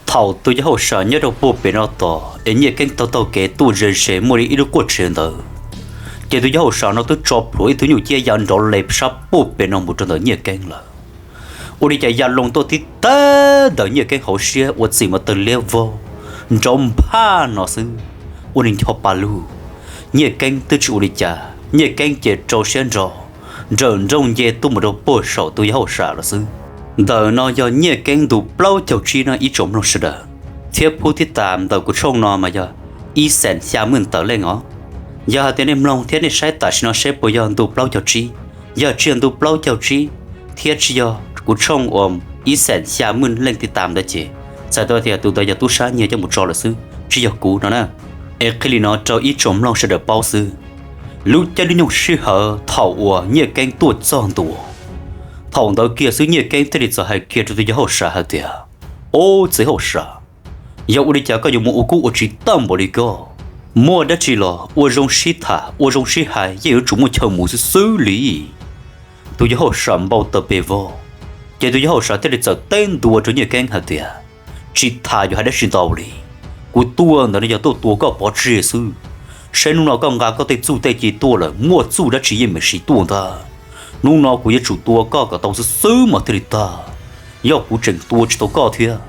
Thaum tus yawg hauj sam nyob rau puag pem no tos es Nyiaj Keeb taug taug kev tuaj ze ze muaj li ib lub quaj tsev ntawd, ces tus yawg hauj sam no twb tso plhuav ib tug nyuj ciab ya nrov le sab puag pem no mus rau ntawm Nyiaj Keeb lawm. Ua li cas ya loo tuaj tib tag ntawm Nyiaj Keeb hauv siab ua txim mas tawg liab vog, nrov nphaj no xwb, ua li ncho pa lug. Nyiaj Keeb twb tsis ua li cas, Nyiaj Keeb ces rau siab nrog nrawm nrooj nce tuaj mus rau puag saum tus yawg hauj sam lawm xwb. Ntawm no yog Nyiaj Keeb ntu plaub caug tsib no ib tsoom mloog sawv daws, thiab phub thiab tas ntawm kuv tshooj no mas yog ib xeem xya mwj tawm leej os. Yog hais tias nej mloog thiab nej saib tam sim no seb puas yog ntu plaub caug tsib, yog tsis yog ntu plaub caug tsib thiab tsis yog kuv tshooj uas ib xeem xya mwj leej tib tas ntawd ces txhais tau tias tus ntawd yog tub sab nyiag coj mus tso lawm xwb, tsis yog kuv no na. Es qhia li no rau ib tsoom mloog sawv daws paub xwb. Lub caij lub nyoog sij hawm thaum uas Nyiaj Keeb tuaj txog ntua, thaum ntawd kiag xwb Nyiaj Keeb thiaj li txawm hais kiag rau tus yawg hauj sam hais tias, Ob, txiv hauj sam, yog ua li cas koj yuav mus ua kub ua tsis tag npaum li koj? Muaj dab tsi los ua zoo sib tham ua zoo sib hais, yeej yuav tsum muaj chaw mus xwb xwb li. Tus yawg hauj sam npau taws pes vog, ces tus yawg hauj sam thiaj li txawm teb ntua rau Nyiaj Keeb hais tias, Tsis tham yuav hais dab tsi ntau li. Kuv tuaj ntawm no yog tuaj tua koj pov tseg xwb. Saib hnub no koj nqa koj tej txuj tej ci tuaj lawm, muaj txuj dab tsi yeej meem siv tuaj ntag. Hnub no kuv yuav tsum tua koj kom tau xwb xwb mas thiaj li tag. Yog kuv tseem tua tsis tau koj thiab,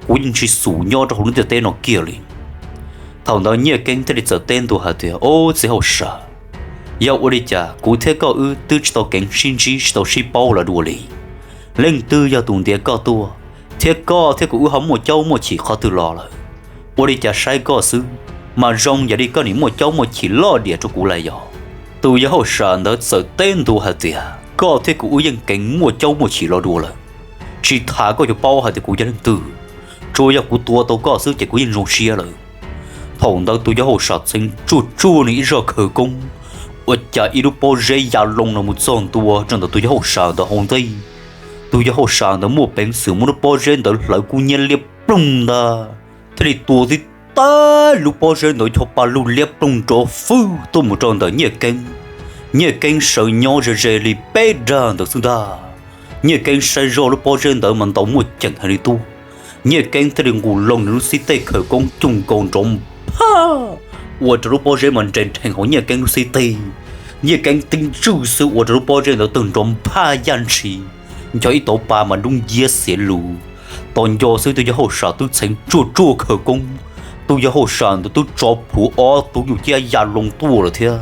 kuv yeej tsis xum nyob rau hauv lub ntiaj teb no kiag li. Thaum ntawd Nyiaj Keeb thiaj li txawm teb ntua hais tias, Ob, txiv hauj sam, yog ua li cas kuv thiab koj wb twb tsis tau keev sib ntsib tsis tau sib paub los dua li. Leej twg yog tus ntiav koj tuaj, thiab koj thiab kuv wb ho muaj caub muaj chim qhov twg los lawm? Ua li cas saib koj xwb mas zoo yog li koj nim muaj caub muaj chim loj diam rau kuv lawm yog? Tus yawg hauj sam ntawd txawm teb ntua hais tias, Koj thiab kuv wb yeej keev muaj caub muaj chim los dua lawm. Tsis tham koj yuav paub hais tias kuv yog leej twg. Tsuas yog kuv tua tau koj xwb ces kuv yeej zoo siab lawm. Thaum ntawd tus yawg hauj sam txheev tsuaj tsuaj nws ib zaj khawv koob, ua cas ib lub pob zeb ya loo no mus txog ntua rau ntawm tus yawg hauj sam ntawd hauv ntej. Tus yawg hauj sam ntawd muaj peev xwm muab lub pob zeb ntawd hlawv kub hnyiab liab ploog ntag, thiaj li tua tib tag lub pob zeb ntawd ncho pa lug liab ploog nrov fwj tuaj mus rau ntawm Nyiaj Keeb. Nyiaj Keeb sawv nyob ze ze li peb dag ntawd xwb ntag. Nyiaj Keeb saib zoj lub pob zeb ntawd mas ntaus muaj ceem heev li tuaj. Nyiaj Keeb thiaj li nqus loo nws lub xib teg khawv koob cuj nkaus nrov nphaj, ua rau lub pob zeb mas nres nrhees hauv Nyiaj Keeb lub xib teg. Nyiaj Keeb tib ntswj xwb ua rau lub pob zeb ntawd tawg nrov nphaj yaj ntshis, ncho ib tauv pa mas dub nciab xiav lus. Tos nco xwb tus yawg hauj sam twb txheev tsuaj tsuaj khawv koob, tus yawg hauj sam ntawd twb tso plhuav ob tug nyuj ciab ya loo tuaj lawm thiab.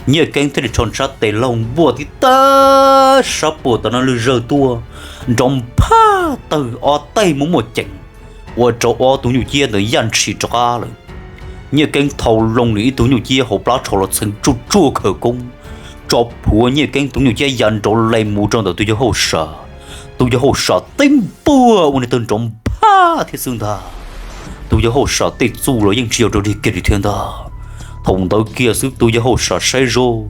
Nyiaj Keeb thiaj li rho ntsab tes laug npuaj tib tag sab puag tom no lwg zawg tuaj, nrov nphaj tawg ob teg muaj muaj ceem, ua rau ob tug nyuj ciab ntawd yaj ntshis rov qab lawm. Nyiaj Keeb thau loo nws ib tug nyuj ciab hauv plab tsho los txheev tsuaj tsuaj khawv koob, tso plhuav Nyiaj Keeb tus nyuj ciab ya nrov le mus rau ntawm tus yawg hauj sam. Tus yawg hauj sam tib npuaj ua nws tawg nrov nphaj thiab xwb ntag. Tus yawg hauj sam tej txuj los yeej tsis yog rau dig kiag li thiab ntag. Thaum ntawd kiag xwb tus yawg hauj sam saib zoj,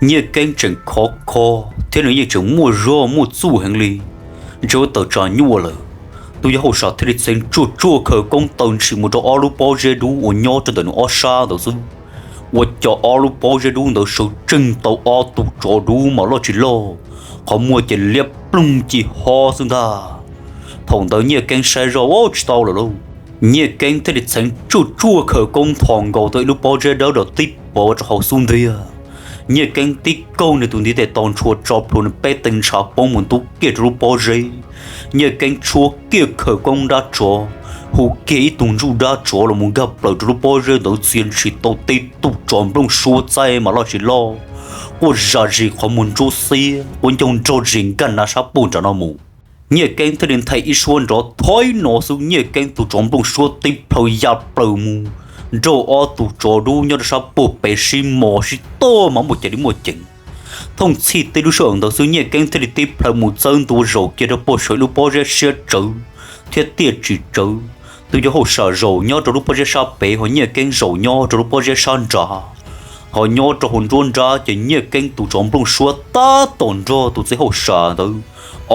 Nyiaj Keeb tseem khov kho thiab nws yeej tseem muaj zog muaj txuj heev li, ntshe ua tawm tsam nyuaj lawm. Tus yawg hauj sam thiaj li txheev tsuaj tsuaj khawv koob taw ntshis mus rau ob lub pob zeb dub uas nyob rau ntawm nws ob sab ntawd xwb, ua cas ob lub pob zeb dub ntawd sawv tsees tau ob tug tsov dub mas loj tsis loj, qhov muag ces liab ploog ci ho xwb ntag. Thaum ntawd Nyiaj Keeb saib zoj, ua tsis tau lawm lauj. Nyiaj Keeb thiaj li txheev tsuaj tsuaj khawv koob nthos nkaus tau ib lub pob zeb dawb rau tib pov rau hauv xub ntiag. Nyiaj Keeb tib kaug nws tus ntiv tes tos ntshua tso plhuav nws peb teg ntshav poob mus ntub kiag rau lub pob zeb. Nyiaj Keeb tshuab kiag khawv koob dab tsov, hu kiag ib tug ntsuj dab tsov los mus nkag plaws rau lub pob zeb ntawd txia ntshis tau tib tug tsov nplooj suab txaij mas loj tsis loj, quaj zam zis qhov muag ntsuab xiab, quaj ncaug nrog zis nkag nrav sab puag nram no mus. Nyiaj Keeb thiaj li nthe ib suab nrov thoib no xwb Nyiaj Keeb tus tsov nplooj suab tib plhaw ya plaws mus nrog ob tug tsov dub nyob rau sab puag pem sib mos sib tog mas muaj ceem li muaj ceem. Thooj txhij tib lub sij hawm ntawd xwb Nyiaj Keeb thiaj li tib plhaw mus txawb ntua zaum kiag rau puag saum ib lub pob zeb siab tsawv thiab tiaj tsis tsawv. Tus yawg hauj sam zaum nyob rau lub pob zeb sab pem, ho Nyiaj Keeb zaum nyob rau lub pob zeb sab nrad. Ho nyob rau hauv nruab nrab ces Nyiaj Keeb tus tsov nplooj suab tab tom nrog tus txiv hauj sam ntawd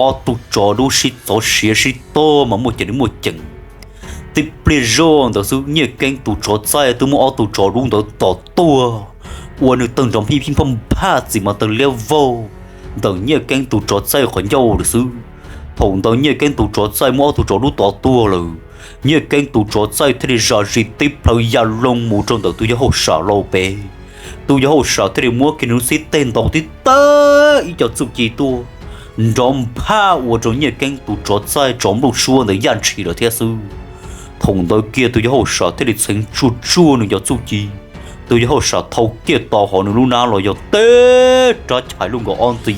ob tug tsov dub sib txov siav sib tog mas muaj ceem li muaj ceem. Tib pliag zoj ntawd xwb Nyiaj Keeb tus tsov txaij twb muab ob tug tsov dub ntawd tom tuag, ua nws tawg nrov phij phij phaj nphaj txim mas tawg liab vog ntawm Nyiaj Keeb tus tsov txaij qhov ncauj lawm xwb. Thaum ntawd Nyiaj Keeb tus tsov txaij muab ob tug tsov dub tom tuag lawm, Nyiaj Keeb tus tsov txaij thiaj li zam zis tib plhaw ya loo mus rau ntawm tus yawg hauj sam lauj pem. Tus yawg hauj sam thiaj li muab kiag nws lub xib teg ntaus tib tag ib co txuj ci tuaj, nrov nphaj ua rau Nyiaj Keeb tus tsov txaij tsov nplooj suab ntawd yaj ntshis lawm thiab xwb. Thaum ntawd kiag tus yawg hauj sam thiaj li txheev tsuaj tsuaj nws cov txuj ci. Tus yawg hauj sam thau kiag tau hauv nws lub hnab los yog teb rab chais luj nkaus ob nti,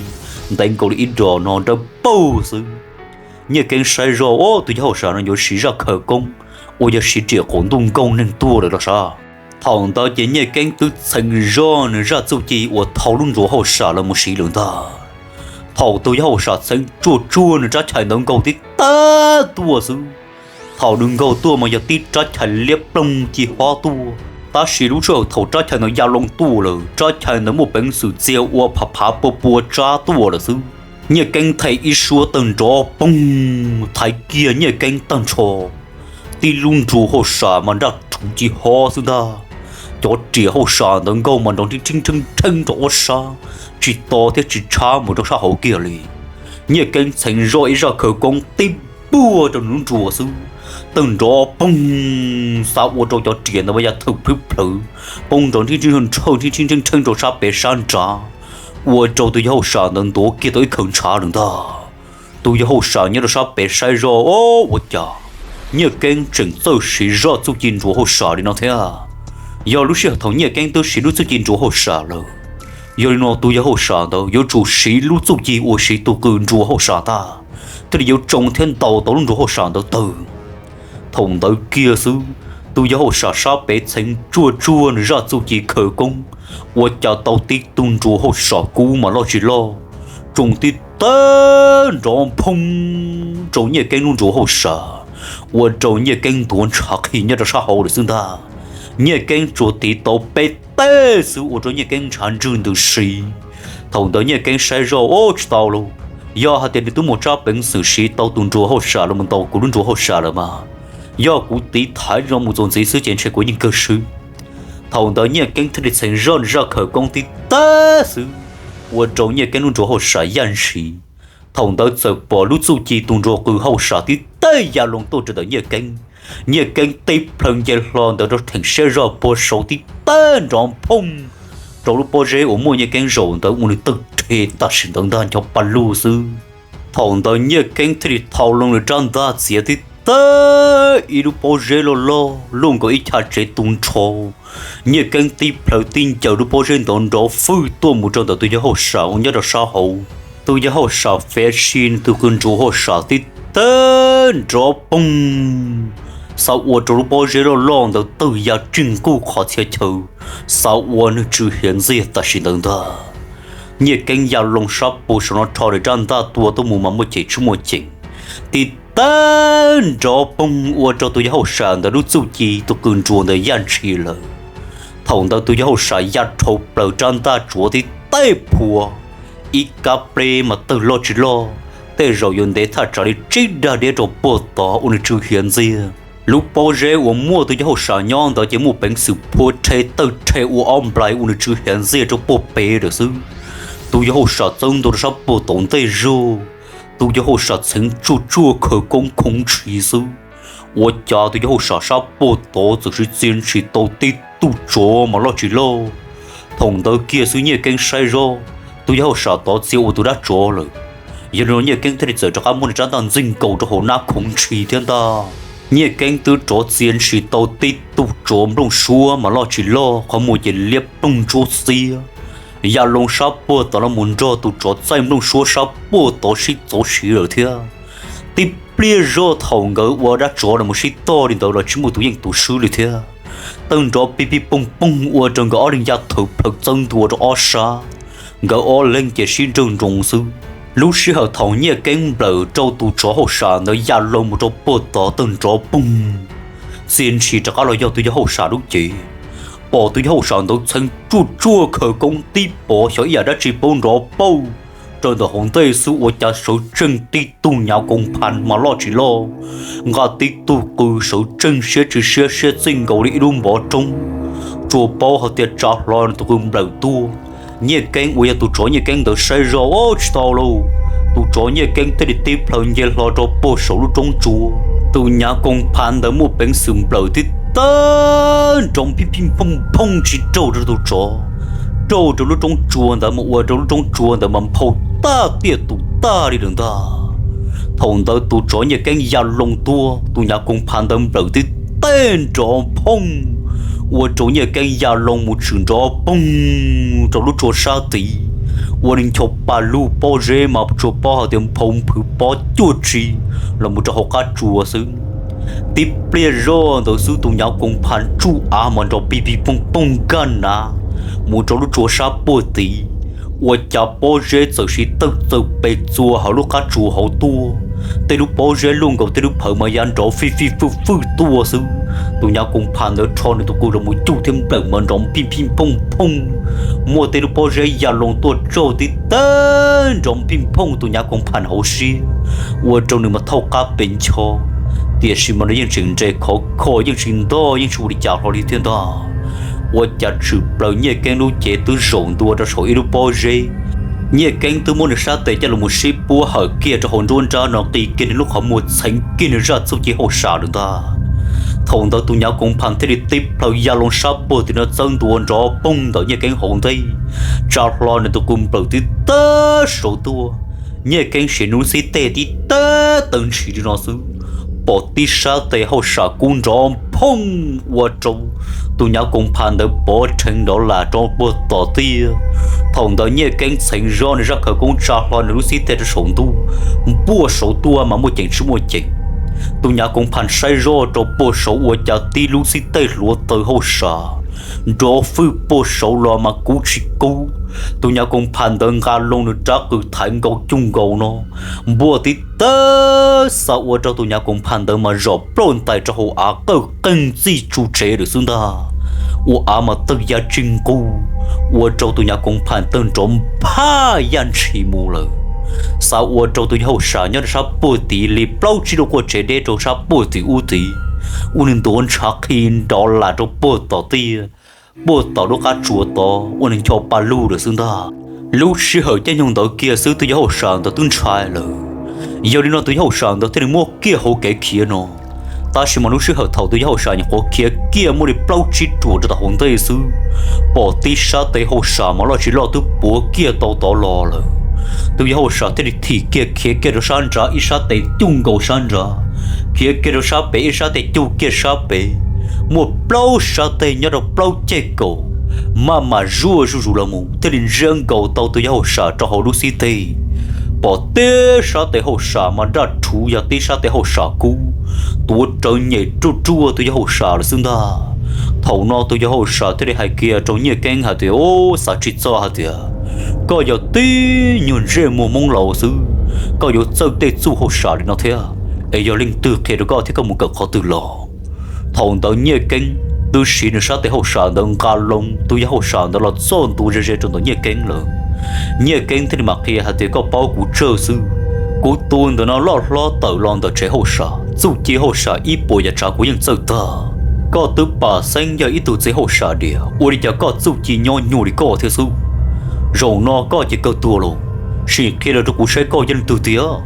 ntev nkaus li ib dos no dawb paug xwb. Nyiaj Keeb saib zoj, tus yawg hauj sam no yuav siv zaj khawv koob uas yog siv riam qaum ntuj nkaug neeg tuag lawm los sav. Thaum ntawd ces Nyiaj Keeb twb txheev zoj nws zaj txuj ci uas thau lub nruas hauj sam los mus siv lawm ntag. Thaum tus yawg hauj sam txheev tsuaj tsuaj nws rab chais ntawd nkaug tib tag tuaj xwb, thaum nws nkaug tuaj mas yog tib rab chais liab ploog ci hob tuaj, tab sis lub sij hawm thaum rab chais ntawd ya loo tuaj lawm, rab chais ntawd muaj peev xwm txia ua phav phav pua pua tsab tuaj lawm xwb. Nyiaj Keeb thaiv ib suab tawg nrov poog thaiv kiag Nyiaj Keeb tag nrho, tib lub nruas hauj sam mas nraj rhuv ci hob xwb ntag. Cov riam hauj sam ntawd nkaug mas nrov rhib rhib rheeb rheeb rau ob sab, tsis to thiab tsis tshab mus rau sab hauv kiag li. Nyiaj Keeb txheev zoj ib zaj khawv koob tib puag rau nws lub nruas xwb, tawg nrov poog xav ua rau cov riam ntawd mas ya thawm plhwb plhawv, poob nrov rhib rhib rheeb rheeb rau sab pem sab nrad, ua rau tus yawg hauj sam ntawd ntuav kiag tau ib khaws ntshav lawm ntag. Tus yawg hauj sam nyob rau sab pem saib zoj, o, ua cas Nyiaj Keeb tseem txawj siv zaj txuj ci nruas hauj sam li no thiab? Yog lub sij hawm thaum Nyiaj Keeb twb siv lub txuj ci nruas hauj sam lawm, yog li no tus yawg hauj sam ntawd yuav tsum siv lub txuj ci uas siv tus qws nruas hauj sam ntag, thiaj li yuav tsoo thiab ntaus tau lub nruas hauj sam ntawd tawg. Thaum ntawd kiag xwb, tus yawg hauj sam sab pem txheev tsuaj tsuag nws zaj txuj ci khawv koob, ua cas tau tib tug nruas hauj sam kub mas loj tsis loj, tsoo tib tawg nrov nphoo rau Nyiaj Keeb lub nruas hauj sam, ua rau Nyiaj Keeb ntuav ntshav qhi nyob rau sab hauv lawm xwb ntag. Nyiaj Keeb tsuas tiv tau peb teg xwb ua rau Nyiaj Keeb ntshav ntswg ntws si. Thaum ntawd Nyiaj Keeb saib zoj, o, tsis tau lauj, yog hais tias nws twb muaj tsab peev xwm siv tau tus nruas hauj sam los mus ntaus kuv lub nruas hauj sam lawm mas, yog kuv tiv thaiv no mus txuas ntxiv xwb ces ntshe kuv yeej kawg swb. Thaum ntawd Nyiaj Keeb thiaj li txheev zoj nws zaj khawv koob tib tawg xwb, ua rau Nyiaj Keeb lub nruas hauj sam yaj ntshis. Thaum ntawd txawm pom lub txuj ci tus nruas qws hauj sam tib tawg ya loo tuaj rau ntawm Nyiaj Keeb. Nyiaj Keeb tib plhaw nce hlo ntawd rau theem siab zog puag saud tib tawg nrov nphooj rau lub pob zeb uas muaj Nyiaj Keeb zaum ntawd ua nws tawg rhe tam sim ntawd ntag ncho pa lug xwb. Thaum ntawd Nyiaj Keeb thiaj li thau loo nws rab ntaj txiav tib tawg ib lub pob zeb loj loj luaj nkaus ib chav tsev tu nrho. Nyiaj Keeb tib plhaw tib ncaws lub pob zeb ntawd nrov fwj tuaj mus rau ntawm tus yawg hauj sam uas nyob rau sab hauv. Tus yawg hauj sam fiav si nws tus qws nruas hauj sam tib tawg nrov poog, xav ua rau lub pob zeb loj loj ntawd tawg ya tsig nkuj qhov txhia chaw, xav ua nws tsw hiav ntxiag tam sim ntawd ntag. Nyiaj Keeb ya loo sab puag saum no rho nws rab ntaj tua tuaj mus mas muaj ceem tsis muaj ceem, tib tawg nrov poog ua rau tus yawg hauj sam ntawd lub txuj ci tus qws nruas ntawd yaj ntshis lawm. Thaum ntawd tus yawg hauj sam ya dhau plaws rab ntaj tsuav tib teg phua, ib kab pleb mas tawg loj tsis loj, tej zaum yuav ntev thaj tsam li tsib dag diab rau puag tod ua nws tsw hiav ntxiag. Lub pob zeb uas muaj tus yawg hauj sam nyob ntawd ces muaj peev xwm phua rhe tawg rhe ua ob nplais ua nws tsw hiav ntxiag rau puag pem lawm xwb. Tus yawg hauj sam txawb ntua rau sab puag tod ntej zog, tus yawg hauj sam txheev tsuaj tsuaj khawv koob khoov ntshis xwb, ua cas tus yawg hauj sam sab puag tod txawm siv txia ntshis tau tib tug tsov mas loj tsis loj. Thaum ntawd kiag xwb Nyiaj Keeb saib zoj, tus yawg hauj sam tod txia ua tus dab tsov lawm. Yog li no Nyiaj Keeb thiaj li txawm rov qab muab nws rab ntaj ntxig nkaus rau hauv hnab khoov ntshis thiab ntag. Nyiaj Keeb twb rov txia ntshis tau tib tug tsov nplooj suab mas loj tsis loj, qhov muag ces liab ploog ntsuab xiab, ya loo sab puag tod los mus nrog tus tsov txaij nplooj suab sab puag tod sib txov siv lawm thiab. Tib pliag zoj thaum nkawd ua dab tsov los mus sib tog li ntawd los tsis muaj tus yeej tus swb li thiab. Tawg nrov pig pig poog poog ua rau nkawd ob leeg ya thawm plhaw txawb ntua rau ob sab, nkawd ob leeg ces sib nrawj nroos xwb. Lub sij hawm thaum Nyiaj Keeb nplawm rau tus tsov hauj sam ntawd ya loo mus rau puag tod tawg nrov poog, txia ntshis rov qab los yog tus yawg hauj sam lub cev. Pom tus yawg hauj sam ntawd txheev tsuaj tsuaj khawv koob tib pov xyov ib yam dab tsi paub nrov pauj rau ntawm hauv ntej xwb ua cas sawv tsees tib tug nyav koos phas mas loj tsis loj, nqa tib tug qws sawv tsees siab tsw siab siab txij nkaus li ib lub npov roob, tsuas paub hais tias tsa hlo nws tus qws nplawm tuaj. Nyiaj Keeb uas yog tus tsov Nyiaj Keeb ntawd saib zoj, o, tsis tau lauj, tus tsov Nyiaj Keeb thiaj li tib plhaw nce hlo rau puag saum lub roob tsua, Tus nyav koos phav ntawd muaj peev xwm nplawm tib tag nrov phij phij phooj phooj tsis raug rau tus tsov, raug rau lub roob tsua ntawd mas ua rau lub roob tsua ntawd mas nphau tag tiaj tus tag li lawm ntag. Thaum ntawd tus tsov Nyiaj Keeb ya loo tuaj, tus nyav koos phav ntawd nplawm tib tag nrov phooj, ua rau Nyiaj Keeb ya loo mus tshwm nrov poog rau lub tsua sab tid, ua li ncho pa lug pob zeb mas tsuas paub hais tias nphau nphwv pob cuaj tsi los mus rau hauv qab tsua xwb. Tib pliag zoj ntawd xwb tus nyav koos phav tsuj av mas nrov pij pij pooj pooj nkag nav mus rau lub tsua sab puag tid, ua cas pob zeb txawm siv tawg txawm pes txua hauv lub qab tsua hauv tuaj. Tej lub pob zeb luaj nkaus tej lub phawv mas ya nrov fij fij fwj fwj tuaj xwb. Tus nyav koos phav ntawd rho nws tus qws los mus cuj thiab nplawm mas nrov phij phij phooj phooj, muaj tej lub pob zeb ya loo tuaj tsaug tib tag nrov phij phooj tus nyav koos phav hauv siab, ua rau nws mas thauj qab pes ncho, tiam sis mas nws yeej tseem nres khov kho yeej tsis ntog yeej tsis ua li cas hlo li thiab ntag. Ua cas tshwm plaws Nyiaj Keeb lub cev twb zaum ntua rau saum ib lub pob zeb. Nyiaj Keeb twb muab nws sab tes coj los sib puab hawm kiag rau hauv nruab nrab no qi kiag nws lub qhov muag txheev kiag nws zaj txuj ci hauj sam lawm ntag. Thaum ntawd tus nyav koos phav thiaj li tib plhaw ya loo sab puag tim no txawb ntua nrov poog ntawm Nyiaj Keeb hauv ntej, tsa hlo nws tus qws nplawm tib tag saud tuaj. Nyiaj Keeb siv nws lub xib teg tib tag taw ntshis li no xwb, pom tib sab tes hauj sam kub nrov phooj ua rau tus nyav koos phav ntawd pov rheev nrov las rau puag tom tiaj. Thaum ntawd Nyiaj Keeb txheev zoj nws zaj khawv koob tsa hlo nws lub xib teg rau saum ntuj, npuaj saud tuaj mas muaj ceem tsis muaj ceem. Tus nyav koos phav saib zoj rau puag saud ua cas tib lub xib teg hluav taws hauj sam nrov fwj puag saud los mas kub tsis kub. Tus nyav koos phav ntawd nqa loo nws rab qws thaiv nkaus cuj nkaus no, npuaj tib tag xa ua rau tus nyav koos phav ntawd mas zom ploj ntais rau hauv av qawj qeeg txij tsu tsev lawm xwb ntag. Ua av mas tawg ya tsi nqug, ua rau tus nyav koos phav tawg nrov nphaj yaj ntshis mus lawm. Xa ua rau tus yawg hauj sam nyob rau sab puag tid li plaub tsib lub quaj tsev deb rau sab puag tim ub tid, ua nws ntuav ntshav qhi nrov las rau puag tom tiaj, puag tom lub qab tsua tod ua nws ncho pa lug lawm xwb ntag. Lub sij hawm caij nyoog ntawd kiag xwb tus yawg hauj sam ntawd twb ntshai lawm. Yog li no tus yawg hauj sam ntawd thiaj li muab kiag hauv kev khiav no. Tab sis mas lub sij hawm thaum tus yawg hauj sam nyuam qhuav khiav kiag muaj li plaub tsib ruam rau tom hauv ntej xwb, pom tib sab tes hauj sam mas loj tsis loj twb puav kiag tau tod los lawm. Tus yawg hauj sam thiaj li thim kiag khiav kiag rau sab nrad ib sab tes cuj nkaus sab nrad, khiav kiag rau sab pem ib sab tes cuj kiag sab pem. Muaj plaub sab tes nyob rau plaub ceg kaum, maj mam zuaj zuj zus los mus thiaj li ntsiab nkaus tau tus yawg hauj sam rau hauv lub xib teg. Pom tib sab tes hauj sam mas daj rhuv yog tib sab tes hauj sam kub, tuav rawv nyem ruaj ruaj tus yawg hauj sam lawm xwb ntag. Thaum no tus yawg hauj sam thiaj li hais kiag rau Nyiaj Keeb hais tias, Ub, xav tsis txog hais tias koj yog tib nyuag ntsej muag Hmoob laus xwb, koj yuav txawj tej txuj hauj sam li no thiab, es yog leej twg qhia rau koj thiab koj mus kawm qhov twg los? Thaum ntawd Nyiaj Keeb twb siv nws sab tes hauj sam ntawd nqa loo tus yawg hauj sam ntawd los txoj ntua ze ze rau ntawm Nyiaj Keeb lawm. Nyiaj Keeb thiaj li mam qhia hais tias, Koj paub kuv tsawg xwb. Kuv tus ntawm no loj hlob tawm los ntawm tsev hauj sam, txuj ci hauj sam ib puas yam tsav kuv yeej txawj tag. Koj twb pam xeeb yog ib tug txiv hauj sam diam, ua li cas koj txuj ci nyob nyuag li koj thiab xwb? Zaum no koj ces kawg tuag lauj, sim qhia los rau kuv saib koj yog leej twg tiag.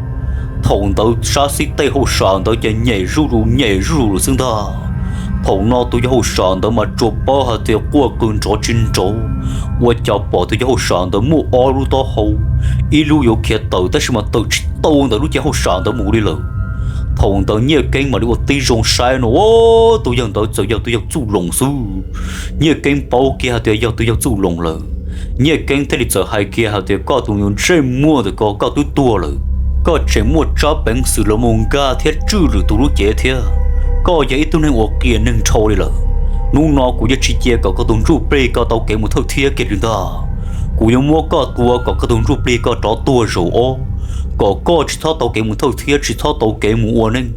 Thaum ntawd sab xib teg hauj sam ntawd ces nyem zuj zus nyem zuj zus lawm xwb ntag. Thaum no tus yawg hauj sam ntawd mas tsuas paub hais tias quaj qw nrov tsis nrov, ua cas pom tus yawg hauj sam ntawd muaj ob lub taub hau, ib lub yuav khiav tawm tab sis mas tawm tsis tau ntawm lub cev hauj sam ntawd mus li lawm. Thaum ntawd Nyiaj Keeb mam li ua tib zoo saib no, tus yawg ntawd txawm yog tus yawg Txuj Loos xwb. Nyiaj Keeb paub kiag hais tias yog tus yawg Txuj Loos lawm. Nyiaj Keeb thiaj li txawm hais kiag hais tias, Koj tus ntsej muag ntawm ko, koj twb tuag lawm, koj tseem muaj tsab peev xwm los mus nkag thiab tswj lwm tus lub cev thiab. Koj yog ib tug neeg uas qias neeg dhau li lawm. Hnub no kuv yuav tsis cia kom koj tus ntsuj plig ko tau kev mus thawj thiab kiag li ntag. Kuv yuav muab koj tua kom koj tus ntsuj plig ko rov tuag zaum ob, kom koj tsis txhob tau kev mus thawj thiab tsis txhob tau kev mus ua neej,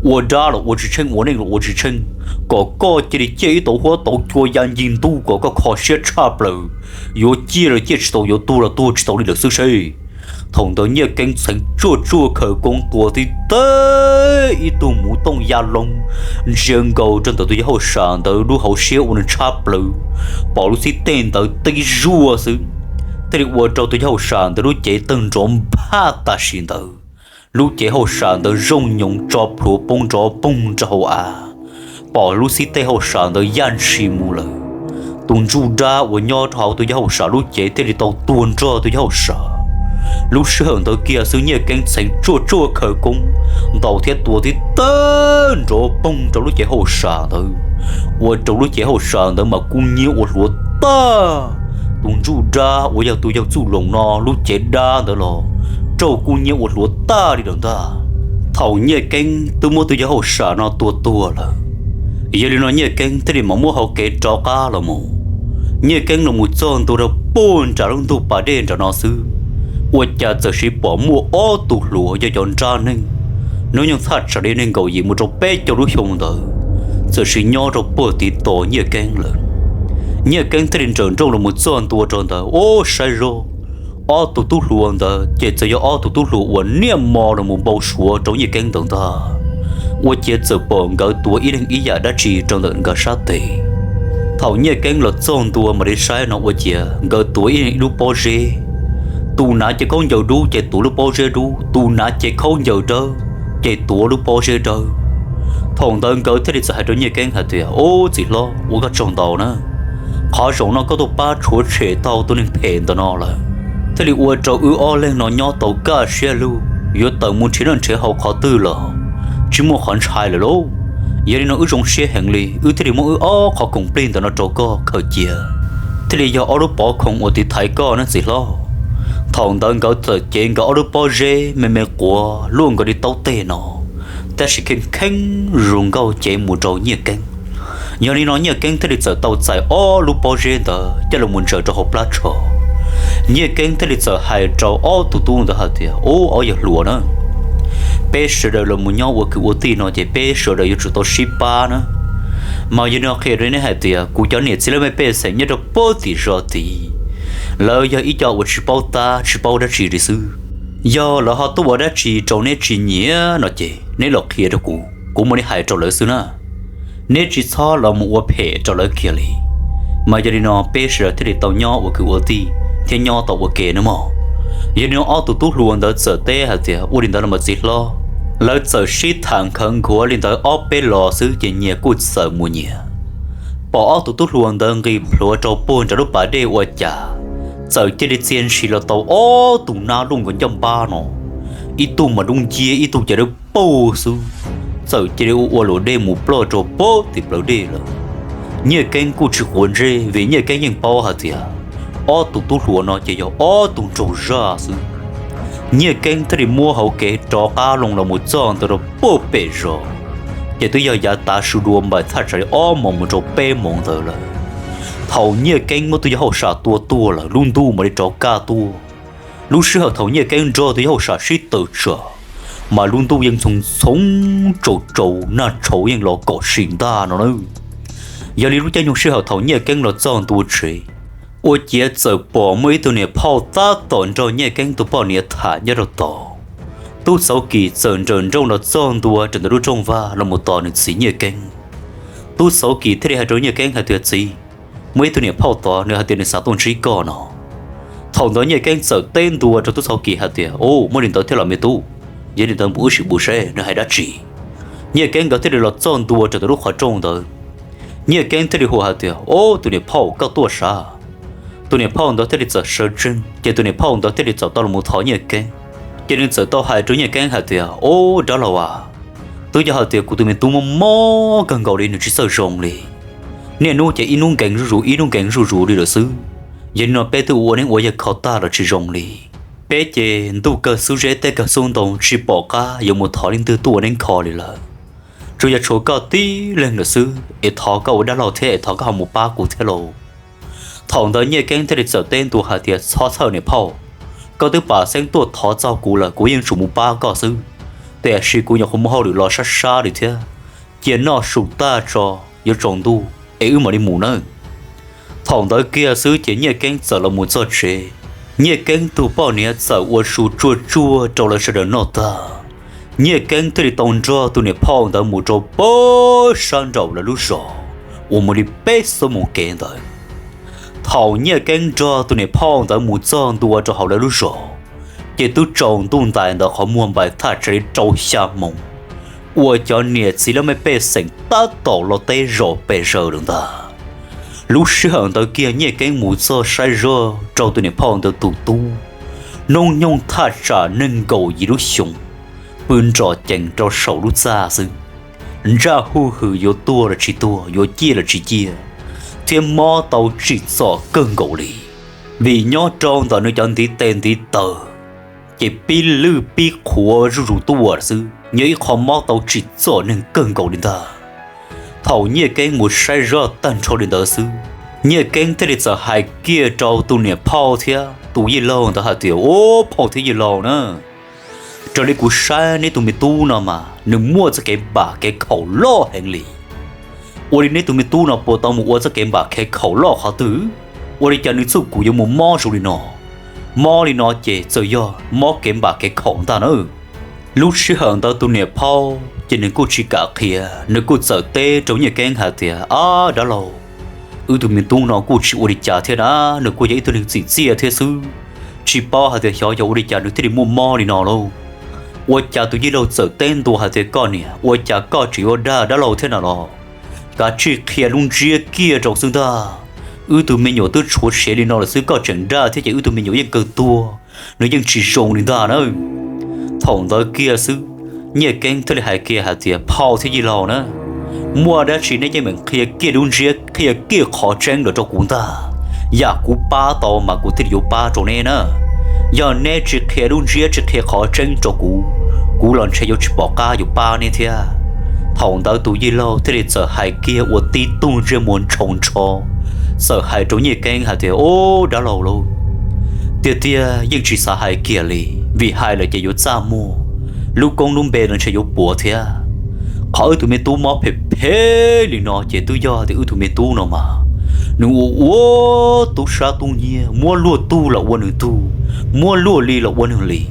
ua dab los ua tsis tsheej, ua neej los ua tsis tsheej, kom koj cia li ciaj ib tauv huab tauv cua ya ncig ntuj kom koj kho siab tshaj plaws, yuav ciaj los ciaj tsis tau, yuav tuag los tuag tsis tau li lawm xwb seb. Thaum ntawd Nyiaj Keeb txheev tsuaj tsuaj khawv koob tua tib teg ib tug muv tooj ya loo ntsia nkaus rau ntawm tus yawg hauj sam ntawd lub hauv siab ua nws tshab plaws, pom lub xib teg ntawd tib zuaj xwb, thiaj li ua rau tus yawg hauj sam ntawd lub cev tawg nrov nphaj tam sim ntawd. Lub cev hauj sam ntawd zooj nyoos tso plhuav poob nrov poog rau hauv av, pom lub xib teg hauj sam ntawd yaj ntshis mus lawm. Tus ntsuj dab uas nyob rau hauv tus yawg hauj sam lub cev thiaj li tau tuag nrog tus yawg hauj sam. Lub sij hawm ntawd kiag xwb Nyiaj Keeb txheev tsuaj tsuaj khawv koob, ntaus thiab tua tib tawg nrov poog rau lub cev hauj sam ntawd, ua rau lub cev hauj sam ntawd mas kub nyiab ua hluav tag. Tus ntsuj dab uas yog tus yawg Txuj Loos no lub cev dab ntawd los raug kub nyiab ua hluav tag li lawm ntag. Thaum Nyiaj Keeb twb muab tus yawg hauj sam no tua tuag lawm, yog li no Nyiaj Keeb thiaj li mam muab hau kev rov qab los mus. Nyiaj Keeb los mus txog ntua rau puag nram lub ntug pas dej nram no xwb, ua cas txawm sis pom muaj ob tug hluas yog cov nrab neeg, hnub nyoog thaj tsam li nees nkaum yim mus rau peb caug lub xyoo ntawd, txawm sis nyob rau puag tiv tos Nyiaj Keeb lawm. Nyiaj Keeb thiaj li nrawm nrooj los mus txog ntua rau ntawd, ub, saib zoj, ob tug tub hluas ntawd ces txawm yog ob tug tub hluas uas niaj hmo los mus npau suav rau Nyiaj Keeb ntawd ntag. Ua ciav txawm pom nkawd tuav ib leeg ib yam dab tsi rau ntawm nkawd sab tes. Thaum Nyiaj Keeb los txog ntua mam li saib no ua ciav nkawd tuav ib leeg ib lub pob zeb. Tus hnav cev khaub ncaws dub ces tuav lub pob zeb dub, tus hnav cev khaub ncaws dawb ces tuav lub pob zeb dawb. Thaum ntawd nkawd thiaj li txawm hais rau Nyiaj Keeb hais tias, ub, txiv hlob, ua koj tsaug ntau na. Qhov zoo no koj tuaj pab tshuav tshem tau tus neeg phem ntawm no lawm, thiaj li ua rau wb ob leeg no nyob tau kaj siab lug, yuav tawm mus nrhiav noj nrhiav haus qhov twg los tsis muaj qhov ntshai lawm lauj. Yog li no wb zoo siab heev li, wb thiaj li muab wb ob qhov khoom plig ntawm no rau koj khaws cia, thiaj li yog ob lub pov khoom uas tiv thaiv koj na txiv hlob. Thaum ntawd nkawd txawm cev nkawd ob lub pob zeb me me quav luaj nkaus li taub teg no, tab sis kheej kheeb zus nkauj cev mus rau Nyiaj Keeb. Yog li no Nyiaj Keeb thiaj li txawm tau txais ob lub pob zeb ntawd coj los mus ntsaws rau hauv plab tsho. Nyiaj Keeb thiaj li txawm hais rau ob tug tub ntawd hais tias, ub, ob yawg hluas na, peb sawv daws los mus nyob ua kwv ua tij no ces peb sawv daws yuav tsum tau sib pab na. Mas yog no qhia rau nej hais tias kuv cov niam txiv laj mej pej xeem nyob rau puag tim zos tid, lawv yog ib co uas tsis paub tab tsis paub dab tsi li xwb. Yog lawv ho tuaj ua dab tsi rau neb tsis nyiam no ces neb los qhia rau kuv, kuv mam li hais rau lawv xwb na. Neb tsis txhob los mus ua phem rau lawv kiag li. Mas yog li no peb sawv daws thiaj li tau nyob ua kwv ua tij thiab nyob tau ua ke nawb mog. Yog li no ob tug tub hluas ntawd txawm teb hais tias, ua li ntawd los mas txiv hlob. Lawv txawm sib tham nkhaws nkuav li ntawd ob peb los xwb ces nyias kuj txawm mus nyias. Pom ob tug tub hluas ntawd nqis plhuav rau puag nram lub pas dej ua cas, txawm cia li txia ntshis los tau ob tug nab luaj nkaus ncauj npab no, ib tug mas dub nciab ib tug ces dawb paug xwb, txawm cia li ua ua luam dej mus ploj rau puag tim plawv dej lawm. Nyiaj Keeb kuj tsis quav ntsej vim Nyiaj Keeb yeej paub hais tias ob tug tub hluas no ces yog ob tug nraug zaj xwb. Nyiaj Keeb thiaj li muab hauv kev rov qab loo los mus txog ntawm rau puag pem zos, ces twb yog yav tav su dua npaum thaj tsam li ob moos mus rau peb moos ntawd lawm. Thaum Nyiaj Keeb muab tus yawg hauj sam tua tuag lawm lub ntuj mam li rov kaj tuaj. Lub sij hawm thaum Nyiaj Keeb nrog tus yawg hauj sam sib tawm tsam, mas lub ntuj yeej ntxhoo ntxhoo, tsaus tsaus, nag tshauv yeej los kom sim ntag no na. Yog li lub caij nyoog sij hawm thaum Nyiaj Keeb los txog ntua tsev, ua ciav txawm pom muaj ib tug niam phauj tab tom nrog Nyiaj Keeb tus poj niam tham nyob rau tod. Tub Txhauv Kis txawm nrawm nrooj los txog ntua rau ntawm lub rooj vag los mus tos nws txiv Nyiaj Keeb. Tub Txhauv Kis thiaj li hais rau Nyiaj Keeb hais tias, txiv, muaj ib tug niam phauj tod nws hais tias nws xav tuaj ntsib koj no. Thaum ntawd Nyiaj Keeb txawm teb ntua rau Tub Txhauv Kis hais tias, ub, muaj li ntawd thiab los me tub, yog li ntawd npum wb sim mus seb nws hais dab tsi. Nyiaj Keeb nkawd thiaj li los txog ntua rau ntawm lub qhov rooj ntawd. Nyiaj Keeb thiaj li hu hais tias, ub, tus niam phauj, koj tuaj sav? Tus niam phauj ntawd thiaj li txawm sawv tsees ces tus niam phauj ntawd thiaj li txawm tau los mus thov Nyiaj Keeb. Ces nws txawm tau hais rau Nyiaj Keeb hais tias, ub, dab laug as, twb yog hais tias kuv tus me tub mob mob kawg nkaus li, nws tsis txawj zoo li. Niaj hnub ces ib hnub nkees zuj zus ib hnub nkees zuj zus li lawm xwb. Yog li no peb twb ua neeb ua yaig kho tag los tsis zoo li. Peb ces ntuj kawg xub zeb teb kawg xub ntoo, tsis pom qab yuav mus thov leej twg tuaj ua neeb kho li lawm. Tsuas yog tshuav koj tib leeg lawm xwb, es thov koj ua dab laug thiab es thov koj ho mus pab kuv thiab lauj. Thaum ntawd Nyiaj Keeb thiaj li txawm teb ntua hais tias, txhob txhawj niam phauj, koj twb pam xeeb tuaj thov txog kuv lawm, kuv yeej tsum mus pab koj xwb. Tiam sis kuv nyuam qhuav muaj hauj lwm los sab sab li thiab, cia noj su tag tso, yuav tsaus ntuj es wb mam li mus nawb. Thaum ntawd kiag xwb ces Nyiaj Keeb txawm los mus txog tsev. Nyiaj Keeb tus poj niam txawm ua su tsuaj tsuaj rau lawv sawv daws noj tag, Nyiaj Keeb thiaj li tau nrog tus niam phauj ntawd mus rau puag sab nraum lawv lub zos uas mus li peb xuab moos kev ntawd. Thaum Nyiaj Keeb nrog tus niam phauj ntawd mus txog ntua rau hauv lawv lub zos, Ces twb tsaus ntuj ntais ntawd qhov muag npaim thaj tsam li rau xya moos, uas cov niam txiv laj mej pej xeem tab tom los teb zom pes zaws lawm ntag. Lub sij hawm ntawd kiag Nyiaj Keeb mus txog saib zog rau tus niam phauj ntawd tus tub, hnub nyoog thaj tsam nees nkaum yim lub xyoos, pw nrom cees rau saum lub txaj xwb. Ntsaj huj hwm yuav tuag los tsis tuag, yuav ciaj los tsis ciaj, thiab mob tau tsim txom kawg nkaus li. Vim nyob rau ntawm nws cov ntiv tes ntiv taw ces pib lwj pib qhuav zuj zus tuaj xwb, yog ib qho mob tau tsim txom neeg kawg nkaus li ntag. Thaum Nyiaj Keeb mus saib zog tag nrho li ntawd xwb, Nyiaj Keeb thiaj li txawm hais kiag rau tus niam phauj thiab tus yij laug ntawd hais tias, Ub, phauj thiab yij laug na, raws li kuv saib neb tus me tub no mas nws muaj txoj kev npam kev khaum loj heev li. Ua li neb tus me tub no puas tau mus ua txoj kev npam kev khaum loj qhov twg? Ua li cas nws txuj kum yuav mus mob zoo li no? Mob li no ces txawm yog mob kev npam kev khaum ntag na. Lub sij hawm ntawd tus niam phauj ces nws kuj tsis kam qhia, nws kuj txawm teb rau Nyiaj Keeb hais tias, Ab dab laug, wb tus me tub no kuj tsis ua li cas thiab na, nws kuj yog ib tug neeg txim txiaj thiab xwb. Tsis paub hais tias xyov yog ua li cas nws thiaj li muaj mob li no lauj. Ua cas tus yij laug txawm teb ntua hais tias, Koj niam, ua cas koj tseem yuav dag dab laug thiab na los? Kav tsij qhia lub ntsiab kiag rau xwb ntag. Wb tug me nyuam twb tshuav siav li no lawm xwb koj tseem dag thiab ces wb tug me nyuam yeej kawg tuag, nws yeej tsis zoo li ntag na. Thaum ntawd kiag xwb, Nyiaj Keeb thiaj li hais kiag hais tias, Phauj thiab yij laug na, muaj dab tsi neb yeej meem qhia kiag lub ntsiab qhia kiag qhov tseeb los rau kuv ntag. Yam kuv pab tau mas kuv thiaj li yuav pab rau neb na. Yog neb tsis qhia lub ntsiab tsis qhia qhov tseeb rau kuv, kuv los ntshe yuav tsis pom qab yuav pab neb thiab. Thaum ntawd tus yij laug thiaj li txawm hais kiag ua tib tug ntsej muag ntshaus ntsho, txawm hais rau Nyiaj Keeb hais tias, Ub dab laug lauj, tiag tiag yeej tsis xav hais kiag li, vim hais lawm ces yuav txaj muag, lub koob lub npe los ntshe yuav puas thiab. Qhov wb tug me tub mob phem phem li no ces twb yog tias wb tug me tub no mas nws ua ua tub sab tub nyiag, muab luag tug los ua nws tug, muab luag li los ua nws li.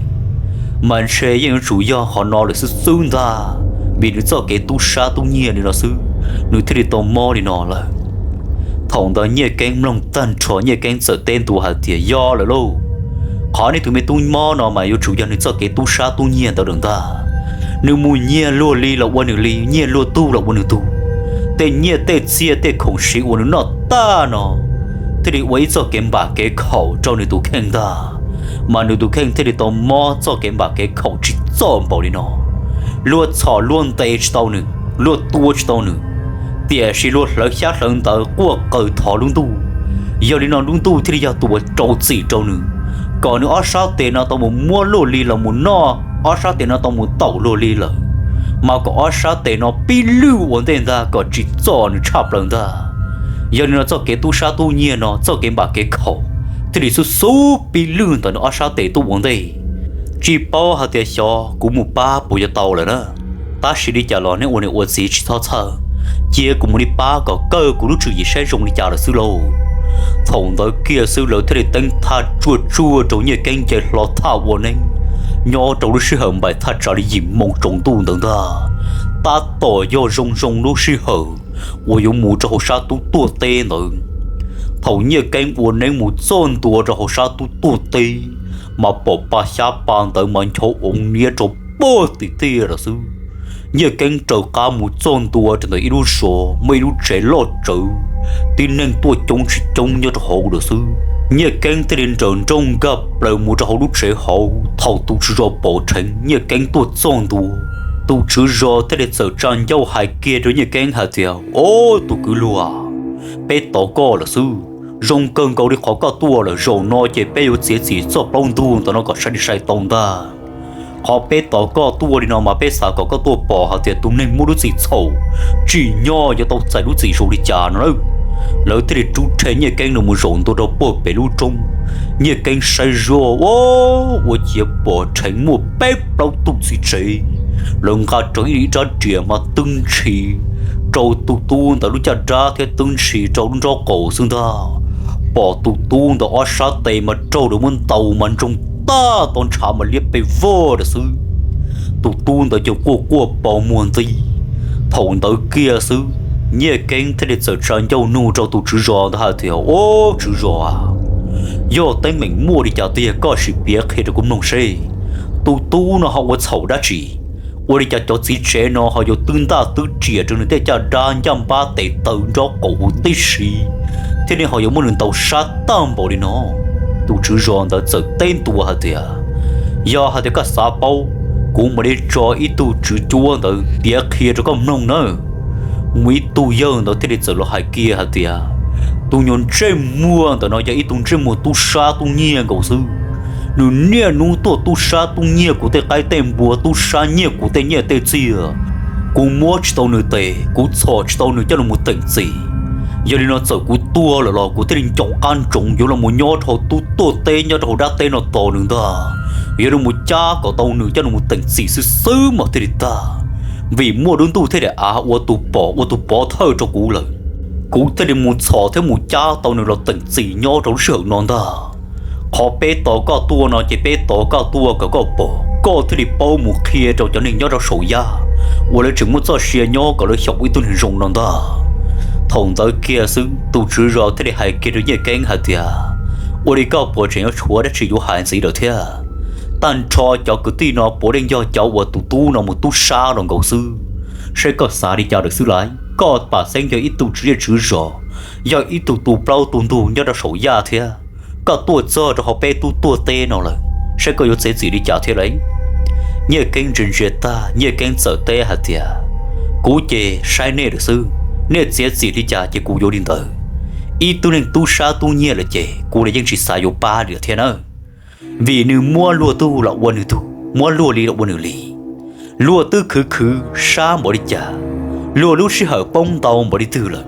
Mas ntshe yeej yuav tsum yog qhov no lawm xwb xwb ntag, vim nws txoj kev tub sab tub nyiag li no xwb, nws thiaj li tau mob li no lawm. Thaum ntawd Nyiaj Keeb mloog tag nrho Nyiaj Keeb txawm teb ntua hais tias, Yog lawm lauj, qhov nej tus me tub mob no mas yuav tsum yog nws txoj kev tub sab tub nyiag ntawd lawm ntag. Nws mus nyiag luag li los ua nws li, nyiag luag tug los ua nws tug. Tej nyiaj tej txiaj tej khoom siv uas nws noj tag no thiaj li ua ib txoj kev npam kev khaum rau nws tus kheej ntag, mas nws tus kheej thiaj li tau mob txoj kev npam kev khaum tsim txom npaum li no. Luag txhom luag ntes tsis tau nws, luag tua tsis tau nws, tiam sis luag hlawv xyab hlawv ntawv quaj qw thov lub ntuj. Yog li no lub ntuj thiaj li yog tus uas rau txim rau nws, kom nws ob sab tes no tau mus muab luag li los mus noj, ob sab tes no tau mus taum luag li lawm, mas kom ob sab tes no pib lwj ua ntej ntag kom tsim txom nws tshaj plaws ntag. Yog li no txoj kev tub sab tub nyiag no, txoj kev npam kev khaum thiaj li xub xub pib lwj ntawm nws ob sab tes tuaj ua ntej. Tsis paub hais tias xyov kuv mus pab puas yuav tau lawm na. Tab sis li cas los nej ua niam ua txiv tsis txhob txhawj, cia kuv mus li pab kom kawg kuv lub tswv yim saib zoo li cas lawm xwb lauj. Thaum ntawd kiag xwb lawv thiaj li teeb thaj tsuag tsuag rau Nyiaj Keeb nce hlo thaj ua neeb. Nyob rau lub sij hawm npaim thaj tsam li yim moo tsaus ntuj ntawd ntag, tab tom yog zoo zoo lub sij hawm uas yuav mus rau hauv sab tub tuag teb ntawd. Thaum Nyiaj Keeb ua neeb mus txog ntua rau hauv sab tub tuag teb, mas pom pa xyab pa ntawd mas nchov oov niab rau puag tim tiaj lawm xwb. Nyiaj Keeb raws qab mus txog ntua rau ntawm ib lub zos muaj ib lub tsev loj tsawv, tib neeg tuaj coob tsis coob nyob rau hauv lawm xwb. Nyiaj Keeb thiaj li nrawm nrooj nkag plaws mus rau hauv lub tsev hauv. Thaum tus tswv zos pom dheev Nyiaj Keeb tuaj txog ntua, tus tswv zos thiaj li txawm tsa ncauj hais kiag rau Nyiaj Keeb hais tias, Ob, tus kwv luag, peb tos koj lawm xwb. Zoo kawg nkaus li qhov koj tuaj lawm, zaum no ces peb yuav txiav txim txoj plaub ntug ntawm no kom sai li sai tau ntag. Qhov peb tos koj tuaj li no mas peb xav kom koj tuaj pom hais tias tus neeg muaj lub txim txhaum tsim nyog yuav tau txais lub txim zoo li cas no lawm. Lawv thiaj li rub rhe Nyiaj Keeb no mus zaum ntua rau puag pem lub roob. Nyiaj Keeb saib zoj, ua ciav pom dheev muaj peb plaub tug txiv tsev. Lawv nqa rawv ib rab riam mas twb ntshis rau tus tub ntawd lub caj dab thiab twb ntshis rau lub nraub qaum xwb ntag. Pom tus tub ntawd ob sab tes mas raug lawv muab ntaus mas ntsoog tag, tau ntshav mas liab pes vog lawm xwb. Tus tub ntawd ces quaj quaj pos muag nti. Thaum ntawd kiag xwb, Nyiaj Keeb thiaj li txawm tsa ncauj nug rau tus tswv zos ntawd hais tias, Ob, tswv zos, Yog teeb meem muaj li cas tiag koj sim piav qhia rau kuv mloog seb. Tus tub no ho ua txhaum dab tsi? Ua li cas cov txiv tsev no ho yuav twb ntaj twb riam rau nws tej caj dab ncaj npab tes taw nraub qaum huv tib si, thiab nej ho yuav muab nws ntaus sab tag npaum li no? Tus tswv zos ntawd txawm teb ntua hais tias, yog hais tias koj xav paub, kuv mam li tso ib tug tswv cuab ntawd piav qhia rau koj mloog nawb. Muaj ib tug yawg ntawd thiaj li txawm los hais kiag hais tias, tus nyuag ntsej muag ntawm no yog ib tug ntsej muag tub sab tub nyiag nkaus xwb. Nws niaj hnub tuaj tub sab tub nyiag kuv tej qaib tej npua, tub sab nyiag kuv tej nyiaj tej txiag. Kuv muab tsis tau nws tes, kuv txhom tsis tau nws coj los teem txim. Yog li no txawm kuv tuag lawm los kuv thiaj li nco qab ntsoov yuav los nyob rau hauv tub tuaj teb nyob rau hauv dab teb no tos nws ntag, yuav los cab kom tau nws coj los teem txim xwb xwb mas thiaj li tag. Vim muaj lub ntuj thiaj li av ua tus pom ua tus pov thawj rau kuv lawm, kuv thiaj li mus txhom thiab mus cab tau nws los teem txim nyob rau lub sij hawm no ntag. Qhov peb tos koj tuaj no ces peb tos koj tuaj kom koj pom koj thiaj li paub mus qhia rau cov neeg nyob rau saum yaj uas lawv tseem muaj txoj sia nyob kom lawv xyaum ib tug neeg zoo no ntag. Thaum ntawd kiag xwb tus tswv zos thiaj li hais kiag rau Nyiaj Keeb hais tias, ua li koj puas tseem yuav tshuav dab tsi yuav hais ntxiv lawm thiab? Tag nrho cov kwv tij no puav leej yog cov uas tus tub no mus tub sab los nkaus xwb. Saib koj xav li cas lawm xwb lauj? Koj pam xeeb yog ib tug tswv zej tswv zos, yog ib tug tu plaub tu ntug nyob rau saum yaj thiab. Koj tuaj txog rau hauv peb tub tuaj teb no lawm, saib koj yuav txiav txim li cas thiab lauj? Nyiaj Keeb ntsia ntsia tag Nyiaj Keeb txawm teb hais tias, kuv ces saib nej lawm xwb, nej txiav txim li cas ces kuv yuav li ntawd. Ib tug neeg tub sab tub nyiag lawm ces kuv los yeej tsis xav yuav pab li thiab nawb. Vim nws muab luag tug los ua nws tug, muab luag li los ua nws li. Luag twb khwv khwv sab npaum li cas, luag lub sij hawm poob ntau npaum li twg lawm,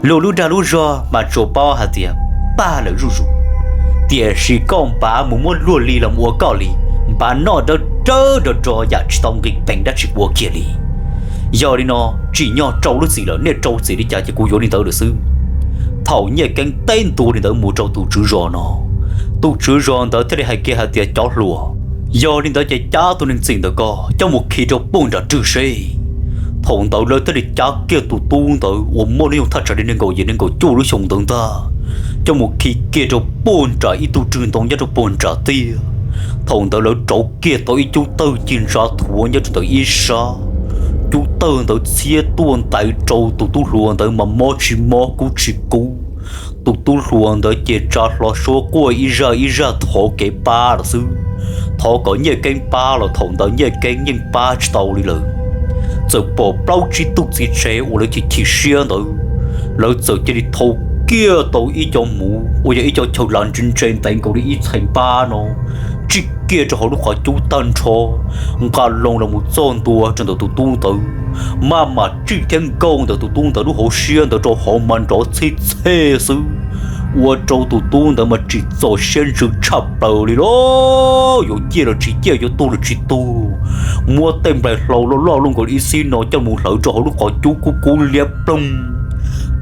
luag lub dag lub zog mas tsuas paub hais tias tag lawm zuj zus. Tiam sis koj npav mus muab luag li los ua koj li, npav noj dawb dawb rog rog yam tsis tau nqis peev dab tsi ua kiag li. Yog li no, tsim nyog rau lub txim lawm, nej rau txim li cas ces kuv yuav li ntawd lawm xwb. Thaum Nyiaj Keeb teb ntua li ntawd mus rau tus tswv zos no, tus tswv zos ntawd thiaj li hais kiag hais tias, cov hluas, yog li ntawd ces cab tus neeg txim ntawd ko coj mus khi rau puag nram rwg seb. Thaum ntawd lawv thiaj li cab kiag tus tub ntawd uas muaj hnub nyoog thaj tsam li nees nkaum yim nees nkaum cuaj lub xyoo ntawd ntag, coj mus khi kiag rau puag nram ib tug rwg ntoo nyob rau puag nram tiag. Thaum ntawd lawv rauv kiag tau ib cub tawg ci ntsa thuav nyob rau ntawm ib sab. Cub tawg ntawd txhiab tuaj ntaiv rau tus tub hluas ntawd mas mob tsis mob kub tsis kub. Tus tub hluas ntawd ces tsa hlo suab quaj ib zaj ib zaj thov kev pab lawm xwb, thov kom Nyiaj Keeb pab los thaum ntawd Nyiaj Keeb yeej pab tsis tau li lawm. Txawm pom plaub tsib tug txiv tsev uas lawv chim chim siab ntawd, lawv txawm cia li thau kiag tau ib co muv uas yog ib co chaw lav ntse ntse ntev nkaus li ib txhais npab no, tsij kiag rau hauv lub qhov cub tag nrho, nqa loo los mus txog ntua rau ntawm tus tub ntawd, maj mam tsij thiab nkaug ntawm tus tub ntawd lub hauv siab ntawd rau hauv mas nrov txhij txhej xwb. Ua rau tus tub ntawd mas tsim txom siab ntsws tshaj plaws li lauj, yuav ciaj los tsis ciaj, yuav tuag los tsis tuag. Muab tej nplaig hlau loj loj luaj nkaus ib xib no coj mus hlawv rau hauv lub qhov cub kub kub liab ploog,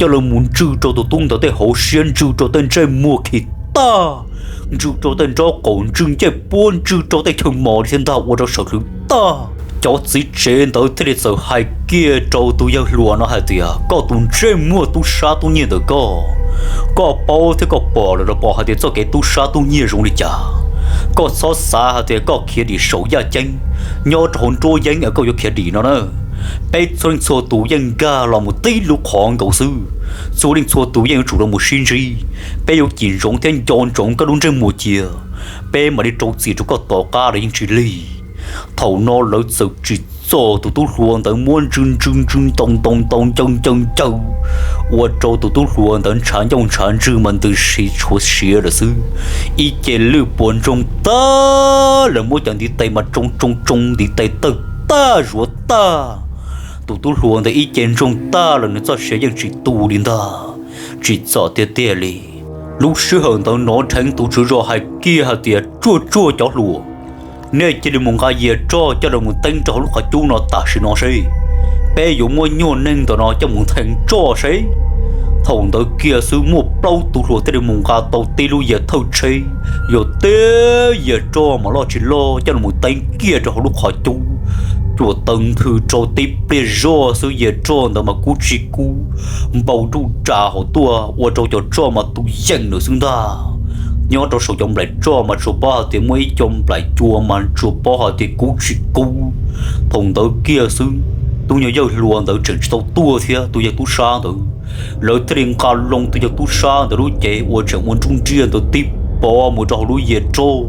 coj los mus ntswj rau tus tub ntawd tej hauv siab, ntswj rau tej ntsej muag khi tag, ntswj rau tej nraub qaum, ntswj ncej puab, ntswj rau tej chaw mos li thiab ntag, ua rau sawv hlwv tag. Cov txiv tsev ntawd thiaj li txawm hais kiag rau tus yawg hluas no hais tias, koj tus ntsej muag tub sab tub nyiag ntawm koj, koj paub thiab koj pom lawm los pom hais tias txoj kev tub sab tub nyiag zoo li cas. Koj txhob xav hais tias koj khiav dim saum yaj ceeb, nyob rau hauv nruab yeeb es koj yuav khiav dim no na. Peb txhua leej txhua tus yeej nkag los mus tib lub qhov nkaus xwb, txhua leej txhua tus yeej yuav tsum los mus sib ntsib. Peb yuav cim ntsoov thiab nco ntsoov koj lub ntsej muag cia, peb mam li rau txim rau koj tom qab los yeej tsis lig. Thaum no lawv txawm tsim txom tus tub hluas ntawd muab ntswj ntswj ntswj ntaus ntaus ntaus ncaws ncaws ncaws, ua rau tus tub hluas ntawd ntshav ncauj ntshav ntswg mas ntws siv tshuav siav lawm xwb. Ib ce lwj puas ntsoog tag, lawv muab cov ntiv tes mas tsoo tsoo tsoo ntiv tes tawg tag zuav tag. Tus tub hluas ntawd ib ce ntsoog tag lawm nws txoj sia yeej tsis tu li ntag, tsim txom tiag tiag li. Lub sij hawm ntawd hnov dheev tus tswv zos hais kiag hais tias, tsuag tsuag cov hluas, nej cia li mus nqa yias roj coj los mus teeb rau hauv lub qhov cub no tam sim no seb, peb yuav muab nyuag neeg ntawm no coj mus ntheev roj seb. Thaum ntawd kiag xwb muaj plaub tus hluas thiaj li mus nqa tau tib lub yias thawj tsheb, yog tib yias roj mas loj tsis loj coj los mus teeb kiag rau hauv lub qhov cub. Cuam taws nthwv rau tib pliag zoj xwb yias roj ntawd mas kub tsis kub, npau nruj ras hauv tuaj ua rau cov roj mas tu yeem lawm xwb ntag. Nyob rau saum cov nplaim tsoj mas tsuas paub hais tias muaj ib co nplaim cua mas tsuas paub hais tias kub tsis kub. Thaum ntawd kiag xwb, tus nyuag yawg hluas ntawd tseem tsis tau tuaj thiab, tus yawg tub sab ntawd, lawv thiaj li nqa loo tus yawg tub sab ntawd lub cev uas tseem ua nruj nriaj ntawd tib pov mus rau hauv lub yias roj,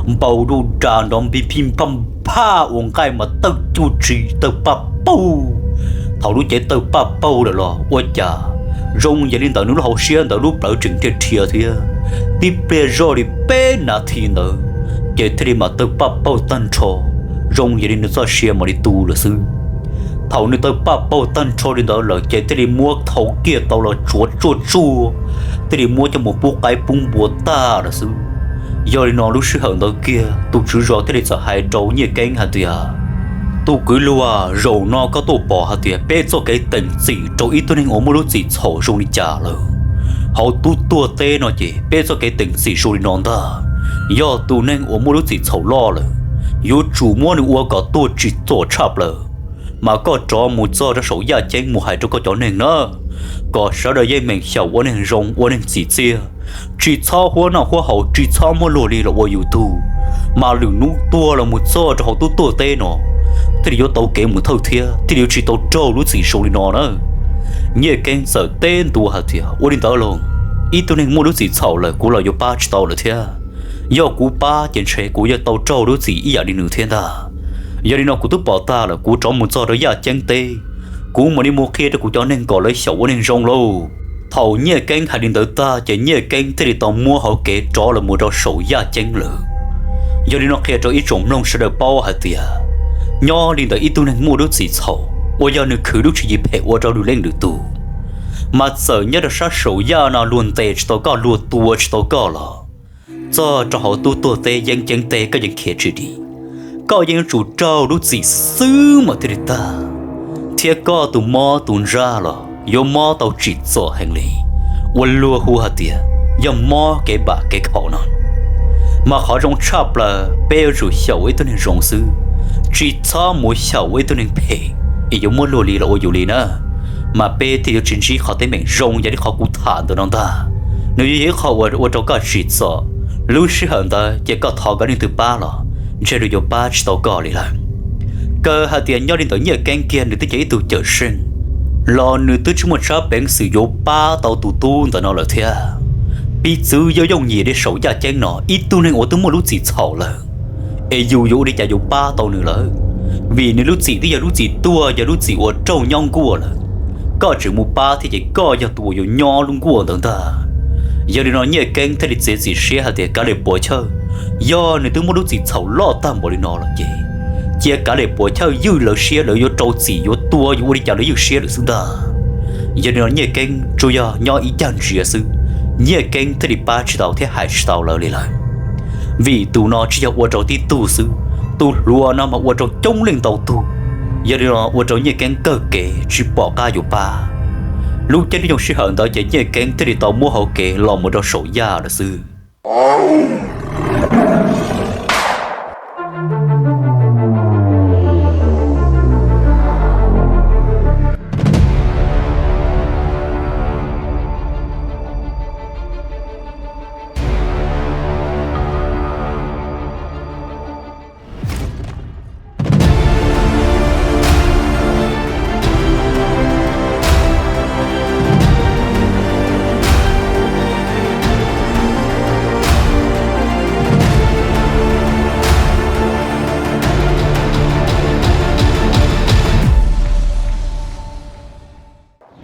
npau duj da nrov npij phij phaj phaj ua nqaij mas tawg cuj tsis tawg paj paug. Thaum lub cev tawg paj paug lawm los ua cas zoo yam li ntawd nws lub hauv siab ntawd lub plawv tseem dhia dhia thiab. Tib pliag zoj li peb nas this ntawd, ces thiaj li mam tawg paj paug tag nrho, zoo yam li nws txoj sia mam li tu lawm xwb. Thaum nws tawg paj paug tag nrho li ntawd lawm ces thiaj li muab thau kiag tau los tsuav tsuaj tsuaj, thiaj li muab coj mus pub qaib pub npua tag lawm xwb. Yog li no lub sij hawm ntawd kiag tus tswv zos thiaj li txawm hais rau Nyiaj Keeb hais tias, tus kwv luag, zaum no koj tuaj pom hais tias peb txoj kev teem txim rau ib tug neeg uas muaj lub txim txhaum zoo li cas lawm. Hauv tub tuag teb no ces peb txoj kev teem txim zoo li no ntag. Yog tus neeg uas muaj lub txim txhaum loj lawm, yuav tsum muab nws ua kom tuag tsim txom tshaj plaws, mas koj rov mus txog rau saum yaj ceeb mus hais rau koj cov neeg na, kom sawv daws yeej meem xyaum ua neeg zoo ua neeg txim txiaj, tsis txhob huab noj huab haus, tsis txhob muab luag li los ua yus tug. Mas lwm hnub tuag los mus txog rau hauv tub tuag teb no, thiaj li yuav tau kev mus thawj thiab thiaj li yuav tsis tau raug lub txim zoo li no na. Nyiaj Keeb txawm teb ntua hais tias, ua li ntawd los, ib tug neeg muaj lub txim txhaum lawm kuv los yuav pab tsis tau lawm thiab. Yog kuv pab ces ntshe kuv yuav tau raug lub txim ib yam li nws thiab ntag. Yog li no kuv twb pom tag lawm, kuv rov mus txog rau yaj ceeb teb, kuv mam li mus qhia rau kuv cov neeg kom lawv xyaum ua neeg zoo lauj. Thaum Nyiaj Keeb hais li ntawd tag ces Nyiaj Keeb thiaj li tau muab hauv kev rov los mus rau saum yaj ceeb lawm. Yog li no qhia rau ib tsoom mloog sawv daws paub hais tias, nyob li ntawd ib tug neeg muaj lub txim txhaum uas yog nws khwv lub tswv yim phem ua rau lwm leej lwm tus, mas txawm nyob rau sab saum yaj no luag ntes tsis tau koj, luag tua tsis tau koj los, txog rau hauv tub tuag teb yeeb ceeb teb koj yeej khiav tsis dim. Koj yeej yuav tsum raug lub txim xwb mas thiaj li tag, thiab koj tus mob tus ntsaj los yuav mob tau tsim txom heev li, uas luag hu hais tias yog mob kev pam kev khaum no. Mas qhov zoo tshaj plaws peb yuav tsum xyaum ua ib tug neeg zoo xwb, tsis txhob mus xyaum ua ib tug neeg phem es yuav muab luag li los ua yus li na. Mas peb thiaj yuav tsis ntsib qhov teeb meem zoo yam li qhov kuv tham ntawm no ntag. Nws yuav yog ib qho uas ua rau koj tsim txom, lub sij hawm ntawd ces koj thov kom leej twg pab los ntshe luag yuav pab tsis tau koj li lawm. Kawg hais tias nyob li ntawm Nyiaj Keeb kiag nws twb yog ib tug cawm seej los nws twb tsis muaj tsab peev xwm yuav pab tau tus tub ntawm no lawm thiab. Piv txwv yog yooj yim li saum yaj ceeb no ib tug neeg uas twb muaj lub txim txhaum lawm, es yus yuav ua li cas yuav pab tau nws lawm? Vim nws lub txim twb yog lub txim tuag, yog lub txim uas raug nyob nkuaj lawm. Koj tseem mus pab thiab ces koj yog tus uas yuav nyob lub nkuaj ntawd ntag. Yog li no Nyiaj Keeb thiaj li txiav txim siab hais tias kav liam puas chawj, yog nws twb muaj lub txim txhaum loj tag npaum li no lawm ces cia kav liam puas chawj ywj lawv siab, lawv yuav rau txim yuav tua yus ua li cas lawv ywj siab lawm xwb ntag. Yog li no Nyiaj Keeb tsuas yog nyob ib cag ntsiav xwb, Nyiaj Keeb thiaj li pab tsis tau thiab hais tsis tau lawv li lawm. Vim tus no tsis yog ua rau tib tug xwb, tus hluas no mas ua rau coob leej ntau tug. Yog li no ua rau Nyiaj Keeb kawg kev tsis pom qab yuav pab. Lub caij nyoog sij hawm ntawd ces Nyiaj Keeb thiaj li tau muab hauv kev los mus rau saum yaj lawm xwb.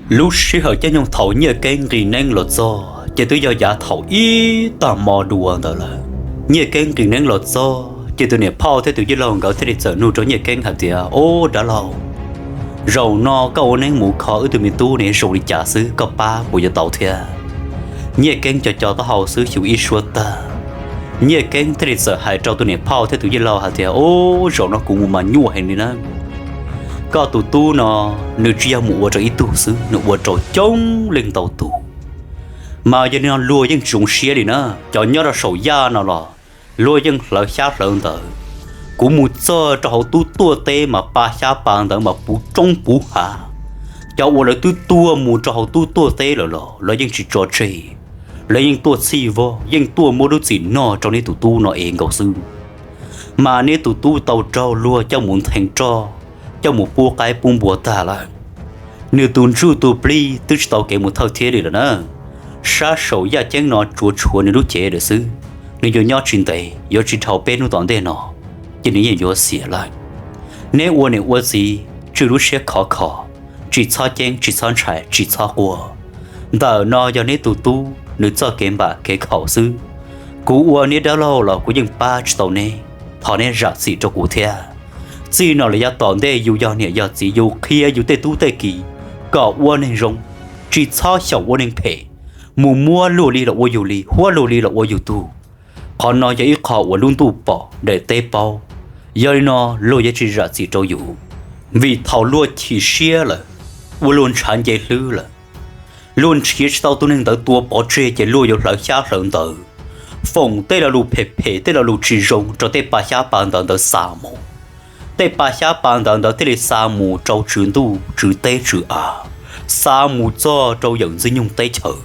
Lub sij hawm caij nyoog thaum Nyiaj Keeb nqis neeb los txog ces twb yog yav thaum ib tag hmo dua ntawd lawm. Nyiaj Keeb nqis neeb los txog ces tus niam phauj thiab tus yawg laug nkawd thiaj li txawm nug rau Nyiaj Keeb hais tias, Ub dab laug, zaum no koj ua neeb mus kho wb tug me tub ne zoo li cas xwb, koj pab puas yuav tau thiab? Nyiaj Keeb co co taub hau xwb xyuv ib suab tag, Nyiaj Keeb thiaj li txawm hais rau tus niam phauj thiab tus yawg laug hais tias, Ub, zaum no kuv mus mas nyuaj heev li na. Koj tus tub no nws tsis yog mus ua rau ib tug xwb, nws ua rau coob leej ntau tus. Mas yog li no luag yeej tsis zoo siab li na, cov nyob rau saum yaj no los luag yeej hlawv xyab hlawv ntawv. Kuv mus txog rau hauv tub tuaj teb mas pa xyab pa ntawv mas puv roob puv hav. Cov uas lawv twb tuag mus rau hauv tub tuaj teb lawm los lawv yeej tsis tso tseg. Lawv yeej tuaj txhij vog, yeej tuaj muab lub txim noj rau neb tus tub no es nkaus xwb. Mas neb tus tub tau raug luag coj mus ntheev roj, coj mus pub qaib pub npua tag lawm. Nws tus ntsuj tus plig twb tsis tau kev mus thawj thiab li lawm na. Sab saum yaj ceeb no tsuas tshuav nws lub cev lawm xwb. Nws yuav nyob tsis ntev, yuav tsis dhau peb hnub tom ntej no, ces nws yeej yuav xiam lawm. Neb ua niam ua txiv tswj lub siab khov kho, tsis txhob ceeb tsis txhob ntshai tsis txhob quaj. Ntawm no yog neb tus tub nws txoj kev npam kev khaum xwb. Kuv ua neb dab laug los kuv yeej pab tsis tau neb, thov neb zam txim rau kuv thiab. Txij no lawm yav tom ntej yus yog niam yog txiv yus qhia yus tej tub tej ki kom ua neeg zoo, tsis txhob xyaum ua neeg phem, mus muab luag li los ua yus li, huab luag li los ua yus tug. Qhov no yog ib qho uas lub ntuj pom daim teb paub. Yog li no luag yuav tsis zam txim rau yus, vim thaum luag chim siab lawm, ua luag ntshav nce hlwb lawm, luag nrhiav tsis tau tus neeg ntawd tua pov tseg ces luag yuav hlawv xyab hlawv ntawv, foom tej lo lus phem phem tej lo lus tsis zoo rau tej pa xyab pa ntawv ntawd xa mus. Tej pa xyab pa ntawv ntawd thiaj li xa mus rau tswv ntuj tswv teb tswv av, xa mus txog rau yawm Ntxwg Nyoog teb chaws.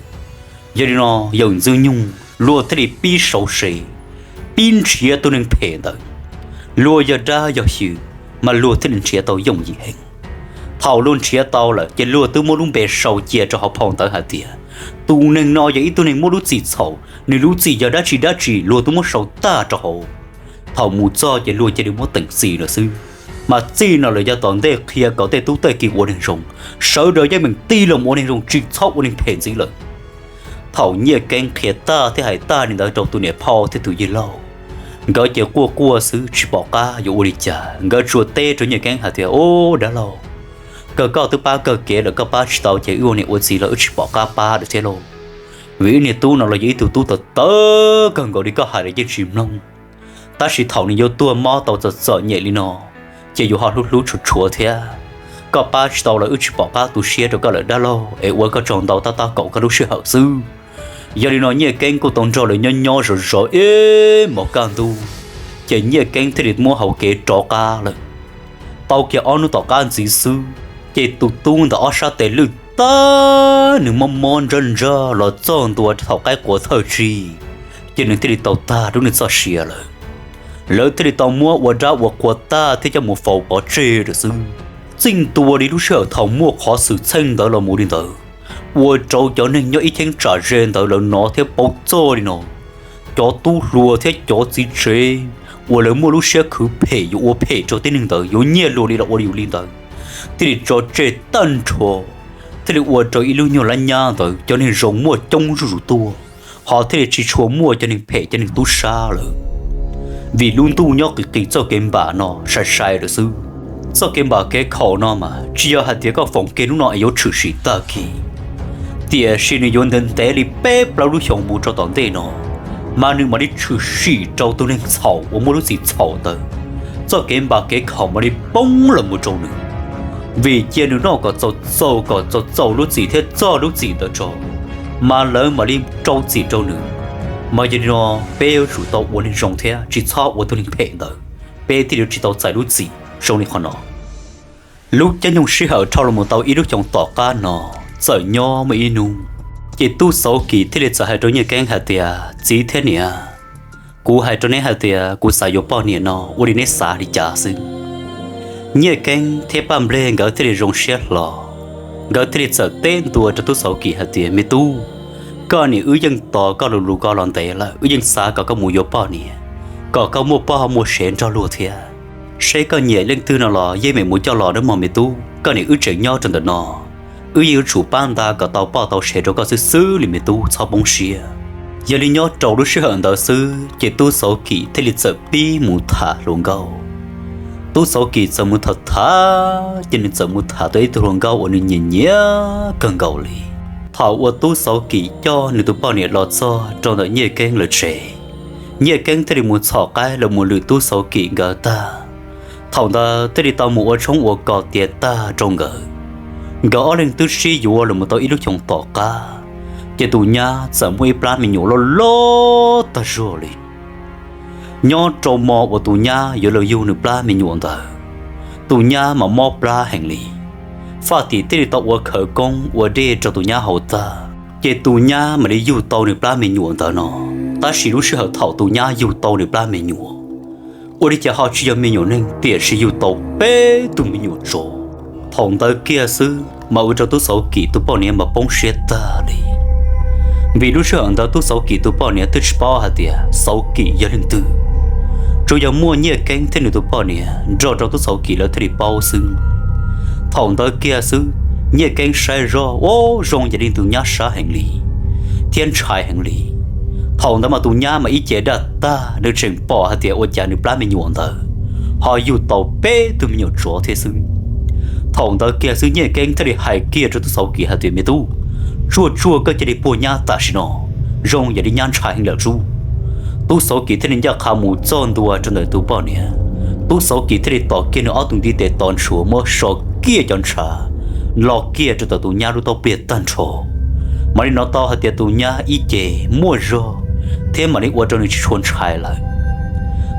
Yog li no yawm Ntxwg Nyoog luag thiaj li pib sau se, pib nrhiav tus neeg phem ntawd. Luag yog dab yog xyw, mas luag thiaj li nrhiav tau yooj yim heev. Thaum luag nrhiav tau lawm ces luag twb muab lub npe sau cia rau hauv phau ntawv hais tias tus neeg no yog ib tug neeg muaj lub txim txhaum, nws lub txim yog dab tsi dab tsi luag twb muab sau tag rau hauv. Thaum mus txog ces luag cia li muab teem txim lawm xwb. Mas txij no lawm yav tom ntej qhia kom tej tub tej ki ua neeg zoo, sawv daws yeej meem tig los ua neeg zoo tsis txhob ua neeg phem ntxiv lawm. Thaum Nyiaj Keeb qhia tag thiab hais tag li ntawd rau tus niam phauj thiab tus yawg laug, nkawd ces quaj quaj xwb tsis pom qab yuav ua li cas. Nkawd tsuas teb rau Nyiaj Keeb hais tias, Ub, dab laug, kawg koj twb pab kawg kev lawm, koj pab tsis tau ces wb ua niam ua txiv los wb tsis pom qab pab lawm thiab lauj. Vim wb niag tub no los yog ib tug tub tawv tawv kawg nkaus li, koj hais los yeej tsis mloog. Tab sis thaum nws yuav tuag mob tau txom txom nyem li no, ces yus ho hlub hlub tshua tshua thiab. Koj pab tsis tau los wb tsis pom qab tu siab rau koj lawm dab laug, es ua koj tsaug ntau tab tab kaum koj lub sij hawm xwb. Yog li no Nyiaj Keeb kuj tau nrog lawv nyob nyob zov zov ib hmos kaj ntug, ces Nyiaj Keeb thiaj li muab hauv kev rov qab lawm. Tau kiag ob hnub tom qab ntxiv xwb, ces tus tub ntawd ob sab tes lwj tag, nws mob mob ntsaj ntsaj los txog ntua rau thaum qaib qua thawj tsig, ces nws thiaj li tau tag rau nws txoj sia lawm. Lawv thiaj li tau muab ua dab ua qhua tag thiab coj mus faus pov tseg lawm xwb. Txij ntua li lub sij hawm thaum muaj qhov xwm txheej ntawd los mus li ntawd, ua rau cov neeg nyob ib cheeb tsam ze ntawd lawv hnov thiab paub txog li no. Cov tub hluas thiab cov txiv tsev uas lawv muaj lub siab khwv phem yuav ua phem rau tib neeg ntawd, yuav nyiaj luag li los ua yus li ntawd, thiaj li tso tseg tag nrho, thiaj li ua rau ib lub nyuag lab nyab ntawd cov neeg zoo muaj coob zuj zus tuaj, ho thiaj li tsis tshua muaj cov neeg phem cov neeg tub sab lawm. Vim lub ntuj nyob qis qis txoj kev npam no sai sai lawm xwb. Txoj kev npam kev khaum no mas tsis yog hais tias koj foom kiag hnub no es yuav tshwm sim tag kis, tiam sis nws yuav ntev ntev li peb plaub lub xyoos mus rau tom ntej no, mas nws mam li tshwm sim rau tus neeg txhaum uas muaj lub txim txhaum ntawd. Txoj kev npam kev khaum mam li poob los mus rau nws, vim cia nws noj kom txaus txaus kom txaus txaus lub txim thiab txog lub txim ntawd tso, mas lawv mam li rau txim rau nws. Mas yog li no, peb yuav tsum tau ua neeg zoo thiab tsis txhob ua tus neeg phem ntawd, peb thiaj li tsis tau txais lub txim zoo li qhov no. Lub caij nyoog sij hawm dhau los mus tau ib lub xyoos tom qab no, txawm nyob muaj ib hnub, ces Tub Xauv Kim thiaj li txawm hais rau Nyiaj Keeb hais tias, Txiv thiab niam, kuv hais rau neb hais tias kuv xav yuav poj niam no ua li neb xav li cas xwb. Nyiaj Keeb thiab Paj Nplej nkawd thiaj li zoo siab hlo, nkawd thiaj li txawm teb ntua rau Tub Xauv Kim hais tias, Me tub, koj niam wb yeej tos koj lus lus ko los ntev lawm, wb yeej xav kom koj mus yuav poj niam, kom koj muaj poj muaj sev nrog luag thiab. Seb koj nyiam leej twg no los yeej meem mus coj los nawb mog me tub, koj niam wb tseem nyob rau ntawm no, wb yeej yuav tsum pab nta kom tau poj tau sev rau koj xwb xwb li me tub, txhob poob siab. Yog li nyob rau lub sij hawm ntawd xwb ces Tub Xauv Kim thiaj li txawm pib mus tham hluas nkauj. Tub Xauv Kim txawm mus tham tham ces nws txawm mus tham tau ib tug hluas nkauj uas nws nyiam nyiam kawg nkaus li. Thaum uas Tub Xauv Kim coj nws tus poj niam los txog rau ntawm Nyiaj Keeb lawv tsev, Nyiaj Keeb thiaj li mus txhom qaib los mus lwm Tub Xauv Kim nkawd tag. Thaum ntawd thiaj li tau mus ua tshoob ua kos tiav tag rau nkawd. Nkawd ob leeg twb sib yuav los mus tau ib lub xyoos tom qab, ces tus nyab txawm muaj ib plab me nyuam loj loj tag zog li. Nyob rau hmo uas tus nyab yuav los yug nws plab me nyuam ntawd, tus nyab mas mob plab heev li. Faj Tim thiaj li tau ua khawv koob ua dej rau tus nyab haus tag, Ces tus nyab mam li yug tau nws plab me nyuam ntawd no. Tab sis lub sij hawm thaum tus nyab yug tau nws plab me nyuam, ua li cas ho tsis yog me nyuam neeg tiam sis yug tau peb tug me nyuam tsov. Thaum ntawd kiag xwb mas ua rau tub Xauv Kim tus poj niam mas poob siab tag li. Vim lub sij hawm ntawd tub Xauv Kim tus poj niam twb tsis paub hais tias Xauv Kim yog leej twg, tsuas yog muaj Nyiaj Keeb thiab nws tus poj niam nrog rau tub Xauv Kim lawv thiaj li paub xwb. Thaum ntawd kiag xwb, Nyiaj Keeb saib zoj ua zoo yam li tus nyab sab heev li thiab ntshai heev li. Thaum ntawd mas tus nyab mas ib ce daj tag, nws tseem pom hais tias ua cas nws plab me nyuam ntawd ho yug tau peb tug me nyuam tsov thiab xwb. Thaum ntawd kiag xwb Nyiaj Keeb thiaj li hais kiag rau tub Xauv Kim hais tias, me tub, tsuag tsuag koj cia li puag nyab tam sim no, zoo yam li nyab ntshai heev lawm sub. Tub Xauv Kim thiaj li ncaj qha mus txog ntua rau ntawm tus poj niam. Tub Xauv Kim thiaj li tom kiag nws ob tug ntiv tes tos ntshua muab so kiag cov ntshav los kiag rau ntawm tus nyab lub taub pliag tag nrho. Mam li hnov tau hais tias tus nyab ib ce muaj zog thiab mam li ua rau nws tsis tshua ntshai lawm.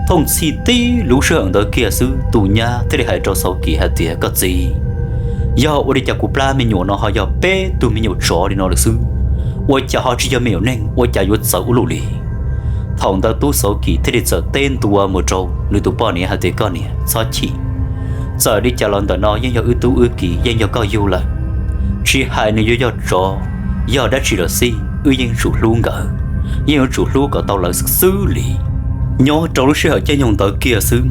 Thooj txhij tib lub sij hawm ntawd kiag xwb tus nyab thiaj li hais rau Xauv Kim hais tias, koj txiv, yog ua li cas kuv plab me nyuam no ho yog peb tug me nyuam tsov li no lawm xwb? Ua cas ho tsis yog me nyuam neeg, ua cas yuav txawv ua luaj li? Thaum ntawd tub Xauv Kim thiaj li txawm teb ntua mus rau nws tus poj niam hais tias, koj niam, txhob chim. Txawm li cas los ntawm no yeej yog wb tub wb kiv, yeej yog koj yug lawm. Tsis hais nws yuav yog tsov, yog dab tsi los xij, wb yeej yuav tsum hlub nkawd, yeej yuav tsum hlub kom tau lawv xwb xwb li. Nyob rau lub sij hawm caij nyoog ntawd kiag xwb,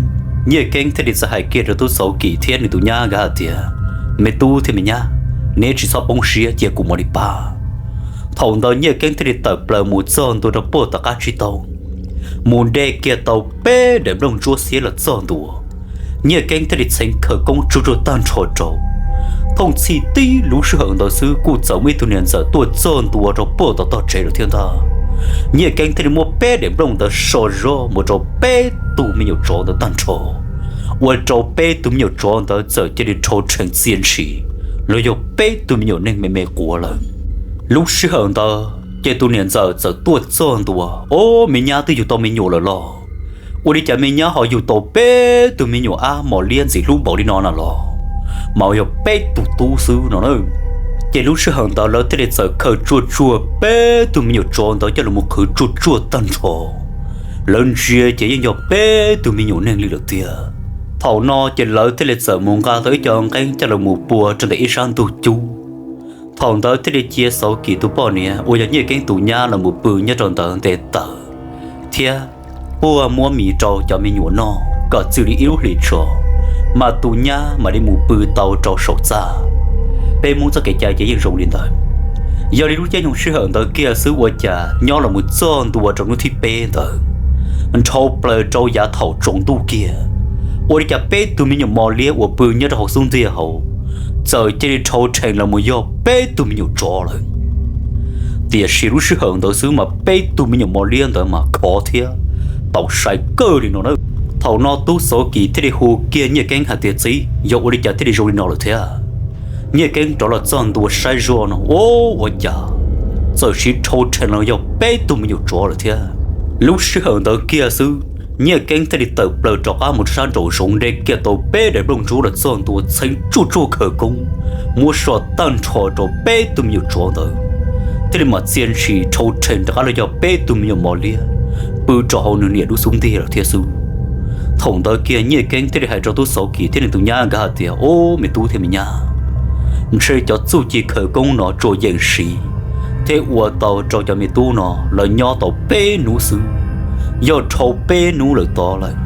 Nyiaj Keeb thiaj li txawm hais kiag rau tub Xauv Kim thiab nws tus nyab nkawd hais tias, me tub thiab me nyab, neb tsis txhob poob siab, cia kuv mam li pab. Thaum ntawd Nyiaj Keeb thiaj li tawm plaws mus txog ntua rau puag tom qab tsib taug, mus de kiag tau peb daim nplooj ntsuab xiab los txog ntua. Nyiaj Keeb thiaj li txheev khawv koob tsuag tsuag tag nrho rau. Thooj txhij tib lub sij hawm ntawd xwb kuj txawm muaj ib tug niam ntxawm tuaj txog ntua rau puag tom tog tsev lawm thiab ntag. Nyiaj Keeb thiaj li muab peb daim nplooj ntawd so zog mus rau peb tug me nyuam tsov ntawd tag nrho, ua rau peb tug me nyuam tsov ntawd txawm cia li rhau rhees txia ntshis los yog peb tug me nyuam neeg me me quav lawm. Lub sij hawm ntawd ces tus niam ntxawm txawm tuaj txog ntua, o, me nyab twb yug tau me nyuam lawm los? Ua li cas me nyab ho yug tau peb tug me nyuam ab mos liab ntxim hlub npaum li no na los? Mas yog peb tug tub xwb no na. Ces lub sij hawm ntawd lawv thiaj li txawm khaws tsuag tsuag peb tug me nyuam tsov ntawd coj los mus qhwv tsuag tsuag tag nrho. Lawv ntsia ces yeej yog peb tug me nyuam neeg li lawm tiag. Thaum no ces lawv thiaj li txawm mus nqa tau ib co nqeeb coj los mus pua rau ntawm ib sab ntug cub. Thaum ntawd thiaj li cia Xauv Kim tus poj niam uas yog Nyiaj Keeb tus nyab los mus pw nyob rau ntawd nte taws, thiab puag muab mis rau cov me nyuam noj kom txwm li ib lub hlis tso, mas tus nyab mam li mus pw tau rau saum txaj. Peb Hmoob txoj kev cai ces yeej zoo li ntawd. Yog li lub caij nyoog sij hawm ntawd kiag xwb ua cas nyob los mus txog ntua rau hnub thib peb ntawd, nrhau plaws rau yav thaum tsaus ntuj kiag, ua li cas peb tug me nyuam mos liab uas pw nyob rau hauv xub ntiag hauv txawm cia li rhau rhees los mus yog peb tug me nyuam tsov lawm. Tiam sis lub sij hawm ntawd xwb mas peb tug me nyuam mos liab ntawd mas khov thiab tau sai kawg li no na. Thaum no tub Xauv Kim thiaj li hu kiag Nyiaj Keeb hais tias, txiv, yog ua li cas thiaj li zoo li no lawm thiab? Nyiaj Keeb rov los txog ntua saib zoj no, o, ua cas txawm siv rhau rhees los yog peb tug me nyuam tsov lawm thiab. Lub sij hawm ntawd kiag xwb, Nyiaj Keeb thiaj li tawm plaws rov qab mus rau sab nraum zoov nte kiag tau peb daim nplooj ntsuab los txog ntua txheev tsuaj tsuag khawv koob, muab so tag nrho rau peb tug me nyuam tsov ntawd, thiaj li mam txia ntshis rhau rhees rov qab los yog peb tug me nyuam mos liab pw rau hauv nws niam lub xub ntiag lawm thiab xwb. Thaum ntawd kiag Nyiaj Keeb thiaj li hais rau tub Xauv Kim thiab nws tus nyab nkawd hais tias, o, me tub thiab me nyab, ntshe cov txuj ci khawv koob no tsuas yeem siv thiab ua tau rau cov me tub no lawv nyob tau peb hnub xwb. Yog dhau peb hnub lawm tod lawm,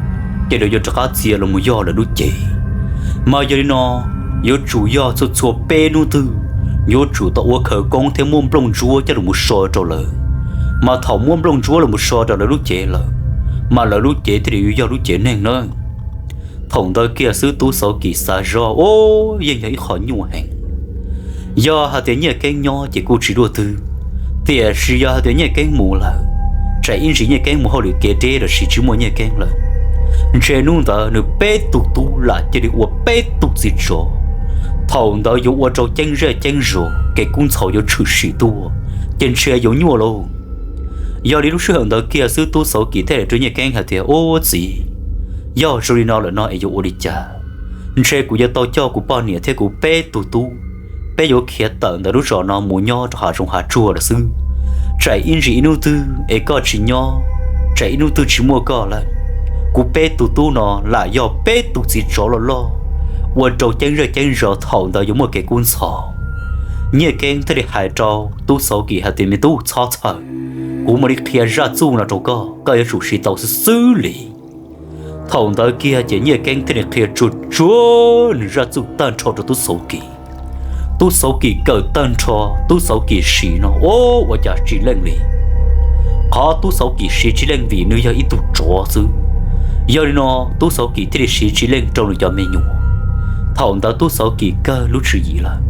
ces lawv yuav rov qab txia los mus yog lawv lub cev. Mas yog li no, yuav tsum yog txhua txhua peb hnub twg yuav tsum tau ua khawv koob thiab muab nplooj ntsuab coj los mus so rau lawv. Mas thaum muab nplooj ntsuab los mus so rau lawv lub cev lawm, mas lawv lub cev thiaj li yuav yog lub cev neeg na. Thaum ntawd kiag xwb tub Xauv Kim xav zog, o, yeej yog ib qho nyuaj heev. Yog hais tias Nyiaj Keeb nyob ces kuj tsis luaj twg, tiam sis yog hais tias Nyiaj Keeb mus lawm, tsam ib ntsis Nyiaj Keeb mus hauj lwm kev deb los sis tsis muaj Nyiaj Keeb lawm, ntshe hnub ntawd nws peb tug tub lam cia li ua peb tug txiv tsov. Thaum ntawd yuav ua rau ceeb zej ceeb zos kev kub ntxhov yuav tshwm sim tuaj, ces ntshe yuav nyuaj lauj. Yog li lub sij hawm ntawd kiag xwb tub Xauv Kim thiaj hais rau Nyiaj Keeb hais tias, ub txiv, yog zoo li no lawm no es yuav ua li cas? Ntshe kuv yuav tau coj kuv poj niam thiab kuv peb tug tub peb yuav khiav tawm ntawm lub zos no mus nyob rau hav zoov hav tsuag lawm xwb. Tsam ib ntsis ib hnub twg es koj tsis nyob, tsam ib hnub twg tsis muaj koj lawm, kuv peb tus tub no lam yog peb tus txiv tsov loj loj, ua rau ceeb zej ceeb zos thaum ntawd yuav muaj kev kub ntxhov. Nyiaj Keeb thiaj li hais rau Tub Xauv Kim hais tias, Me tub, txhob txhawj, kuv mam li qhia zaj txuj no rau koj, koj yuav tsum siv tau xwb xwb li. Thaum ntawd kiag ces Nyiaj Keeb thiaj li qhia tsuag tsuag nws zaj txuj tag nrho rau Tub Xauv Kim. Tub Xauv Kim kawm tag nrho, Tub Xauv Kim siv no ua cas tsis leej li. Qhov Tub Xauv Kim siv tsis leej vim nws yog ib tug tsov xwb. Yog li no Tub Xauv Kim thiaj li siv tsis leej rau nws cov me nyuam. Thaum ntawd Tub Xauv Kim kawg lub tswv yim lawm,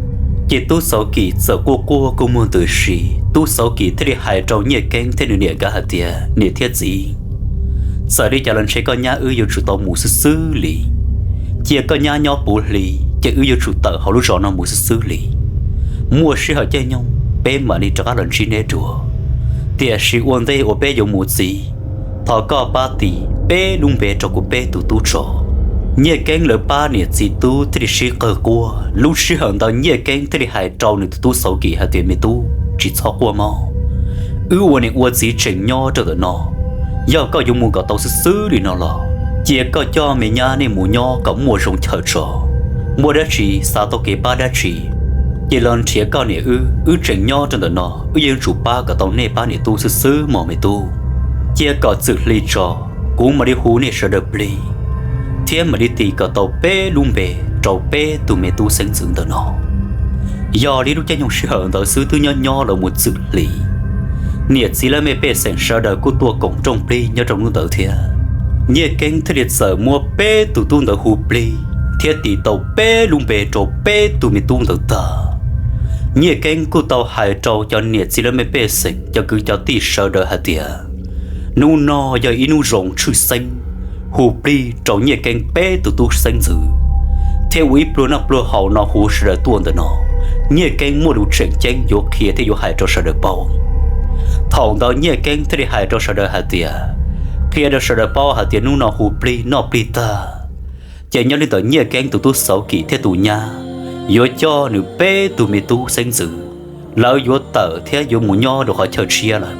ces Tub Xauv Kim txawm quaj quaj kua muag ntws si. Tub Xauv Kim thiaj li hais rau Nyiaj Keeb thiab nws niam nkawd hais tias, Niam thiab txiv, txawm li cas los ntshe koj nyab wb yuav tsum tau mus xwb xwb li. Cia koj nyab nyob puv hli, ces wb yuav tsum tawm hauv lub zos no mus xwb xwb li. Muaj sij hawm caij nyoog peb mam li rov qab los ntsib neb dua. Tiam sis ua ntej uas peb yuav mus txiv, thov koj pab tis peb lub npe rau kuv peb tus tub tso. Nyiaj Keeb lawv pab niam txiv tub thiaj li sib qawg quaj. Lub sij hawm ntawd Nyiaj Keeb thiaj li hais rau nws tus tub Xauv Kim hais tias, Me tub, tsis txhob quaj mog. Wb ua niam ua txiv tseem nyob rau ntawm no, yog koj yuav mus kom tau xwb xwb li no los cia koj coj me nyab nej mus nyob kom muaj zoo chaw tso. Muaj dab tsi xav tau kev pab dab tsi, ces los nrhiav koj niam wb, wb tseem nyob rau ntawm no, wb yeej tsum pab kom tau nej pab niam tub xwb xwb mog me tub. Cia kom txwm hli tso, kuv mam li hu nej sawv daws plig thiab mam li tis kom tau peb lub npe rau peb tug me tub xeeb ntxwv ntawm no. Yog li lub caij nyoog sij hawm ntawd xwb twb nyob nyob los mus txwm hli, niam txiv lawv me pej xeem sawv daws kuj tuaj koom rooj plig nyob rau hnub ntawd thiab. Nyiaj Keeb thiaj li txawm muab peb tus tub ntawd hu plig thiab tis tau peb lub npe rau peb tug me tub ntawd tag. Nyiaj Keeb kuj tau hais rau cov niam txiv lawv me pej xeem cov kwv cov tij sawv daws hais tias, hnub no yog ib hnub zoo tshwj xeeb, hu plig rau Nyiaj Keeb peb tus tub xeeb ntxwv, thiab ua ib pluag noj pluag haus no hu sawv daws tuaj ntawm no. Nyiaj Keeb muaj lus tseem ceeb yuav qhia thiab yuav hais rau sawv daws paub. Thaum ntawd Nyiaj Keeb thiaj li hais rau sawv daws hais tias, qhia rau sawv daws paub hais tias hnub no hu plig noj plig tag, ces nyob li ntawm Nyiaj Keeb tus tub Xauv Kim thiab tus nyab yuav coj nws peb tug me tub xeeb ntxwv, lawv yuav tawm thiab yuav mus nyob rau qhov chaw tshiab lawm,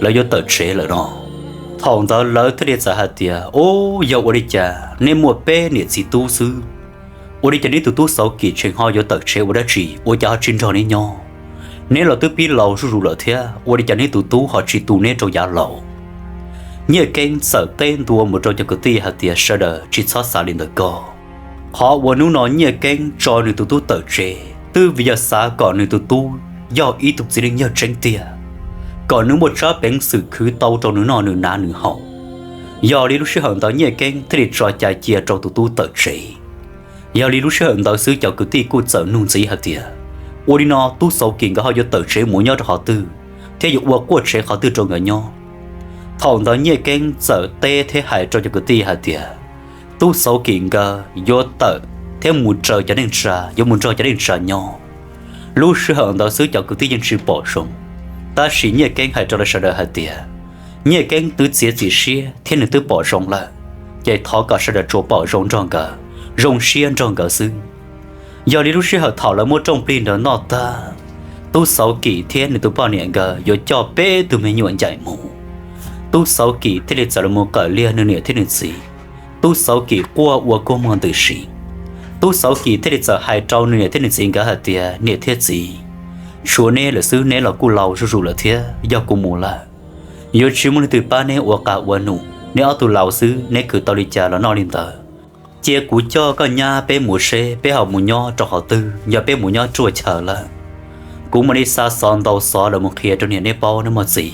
lawv yuav tawm tsev lawm no. Thaum ntawd lawv thiaj li txawm hais tias, Ub, yog ua li cas neb muaj peb niam txiv tub xwb, ua li cas neb tus tub Xauv Kim tseem ho yuav tawm tsev ua dab tsi, ua cas ho tsis nrog neb nyob? Neb los twb pib laus zuj zus lawm thiab, ua li cas neb tus tub ho tsis tu neb rau yav laus? Nyiaj Keeb txawm teb ntua mus rau cov kwv tij hais tias, sawv daws tsis txhob xav li ntawd ko. Qhov uas hnub no Nyiaj Keeb tso nws tus tub tawm tsev twb vim yog xav kom nws tus tub yog ib tug txiv neej yawg tseeb tiag, kom nws muaj tsab peev xwm khwv tau rau nws noj nws hnav nws haus. Yog li lub sij hawm ntawd Nyiaj Keeb thiaj li tso cai cia rau tus tub tawm tsev. Yog li lub sij hawm ntawd xwb cov kwv tij kuj txawm nug ntxiv hais tias, ua li no tub Xauv Kim nkawd ho yuav tawm tsev mus nyob rau qhov twg thiab yuav ua quaj tsev qhov twg rau nkawd nyob? Thaum ntawd Nyiaj Keeb txawm teb thiab hais rau cov kwv tij hais tias, tub Xauv Kim nkawd yuav tawm thiab mus raws cov neej tsa, yuav mus nrog cov neej tsa nyob. Lub sij hawm ntawd xwb cov kwv tij yeej tsis pom zoo, tab sis Nyiaj Keeb hais rau lawv sawv daws hais tias, Nyiaj Keeb twb txiav txim siab thiab nws twb pom zoo lawm, ces thov kom sawv daws tsuas pom zoo nrog nkawd, zoo siab nrog nkawd xwb. Yog li lub sij hawm thaum lawv muab rooj plig ntawd noj tag, tub Xauv Kim thiab nws tus poj niam nkawd yuav coj peb tug me nyuam ncaim mus. Tub Xauv Kim thiaj li txawm los mus qawm liag nws niam thiab nws txiv. Tub Xauv Kim quaj ua kua muag ntws si. Tub Xauv Kim thiaj li txawm hais rau nws niam thiab nws txiv nkawd hais tias, niam thiab txiv, tshuav neb lawm xwb, neb los kuj laus zuj zus lawm thiab, yog kuv mus lawm, yuav tsis muaj leej twg pab neb ua qas ua num, neb ob tug laus xwb, neb khwv tau li cas los noj li ntawd. Cia kuv coj koj nyab peb mus seb peb ho mus nyob rau qhov twg, yog peb mus nyob ruaj chaw lawm, kuv mam li xa xov ntau xov los mus qhia rau niam neb paub nawb mog txiv.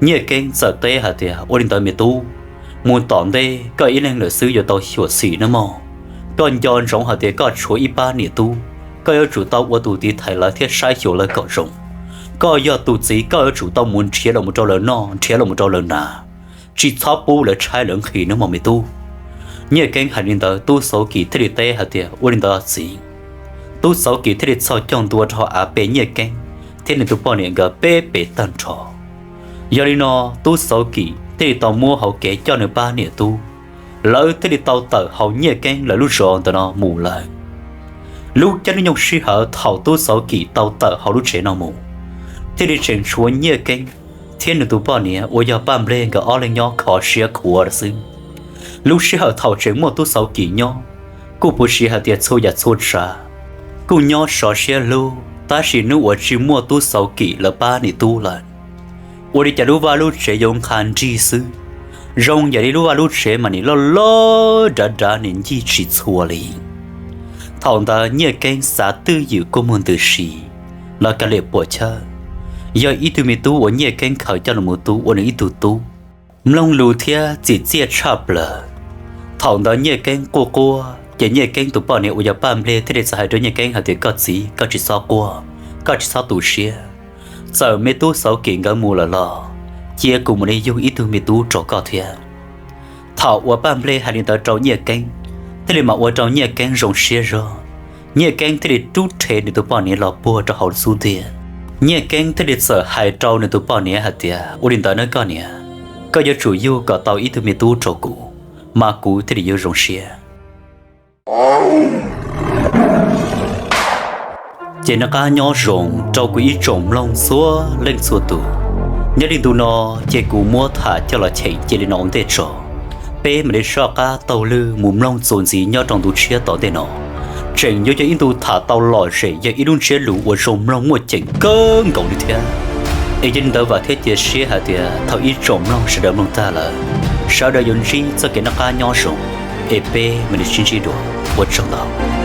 Nyiaj Keeb txawm teb hais tias, ua li ntawd me tub, mus tom ntej koj ib leeg lawm xwb yuav tau xyuam xim nawb mog. Koj nco ntsoov hais tias koj tshuav ib pab niam tub, koj yuav tsum tau ua tus tiv thaiv lawv thiab saib xyuas lawv kom zoo. Koj yog tus txiv koj yuav tsum tau mus nrhiav los mus rau lawv noj, nrhiav los mus rau lawv hnav, tsis txhob pub lawv tshaib lawv nqhis nawb mog me tub. Nyiaj Keeb hais li ntawd tub Xauv Kim thiaj li teb hais tias, ua li ntawd txiv. Tub Xauv Kim thiaj li txhos caug ntua rau hauv av pe Nyiaj Keeb thiab nws tus poj niam nkawd peb pes tag nrho. Yog li no, tub Xauv Kim thiaj li tau muab hauv kev coj nws pab niam tub, lawv thiaj li tau tawm hauv Nyiaj Keeb lawv lub zos ntawm no mus lawm. Lub caij nyoog sij hawm thaum tub Xauv Kim tau tawm hauv lub tsev no mus, thiaj li tseem tshuav Nyiaj Keeb thiab nws tus poj niam uas yog Paj Nplej nkawd ob leeg nyob kho siab khuav xwb. Lub sij hawm thaum tseem muaj tub Xauv Kim nyob, kuj puv siv hais tias txhua yam txhua tsav kuj nyob sov siab hlub, tab sis hnub uas tsis muaj tub Xauv Kim lawv pab niam tub lawm, ua li cas lub vaj lub tsev yuav nqha nrig xwb, zoo yam li lub vaj lub tsev mas nim loj loj dav dav nim ncig tsis txhua li. Thaum ntawd Nyiaj Keeb xav twj ywm kuj muaj ntws si, los kav liam puam chawb, yog ib tug me tub uas Nyiaj Keeb khaws coj los mus tu ua nws ib tug tub, mloog lus thiab txim txiaj tshaj plaws. Thaum ntawd Nyiaj Keeb quaj quaj ces Nyiaj Keeb tus poj niam uas yog Paj Nplej thiaj li txawm hais rau Nyiaj Keeb hais tias, koj txiv, koj tsis txhob quaj, koj tsis txhob tu siab, txawm me tub Xauv Kim nkawd mus lawm los cia kuv mam li yug ib tug me tub rau koj thiab. Thaum uas Paj Nplej hais li ntawd rau Nyiaj Keeb, thiaj li mam ua rau Nyiaj Keeb zoo siab zog. Nyiaj Keeb thiaj li rub rhe nws tus poj niam los puag rau hauv xub ntiag. Nyiaj Keeb thiaj li txawm hais rau nws tus poj niam hais tias, ua li ntawd nawb koj niam, koj yuav tsum yug kom tau ib tug me tub rau kuv, mas kuv thiaj li yuav zoo siab. Ces noj qab nyob zoo rau kuv ib tsoom mloog txhua leej txhua tus. Nyob li ntu no ces kuv muab tham coj los cheem cia li no ua ntej tso. Peb mam li soj qab taug lw mus mloog txuas ntxiv nyob rau ntu tshiab tom ntej no. Tseem yuav yog ib ntu tham tau lom zem, yog ib lub ntsiab lus uas zoo mloog muaj ceem kawg nkaus li thiab. Es yog li ntawd vam thiab cia siab hais tias thaum ib tsoom mloog sawv daws mloog tag lawm, sawv daws yuav ntsib txoj kev noj qab nyob zoo, es peb mam li sib ntsib dua, ua tsaug ntau.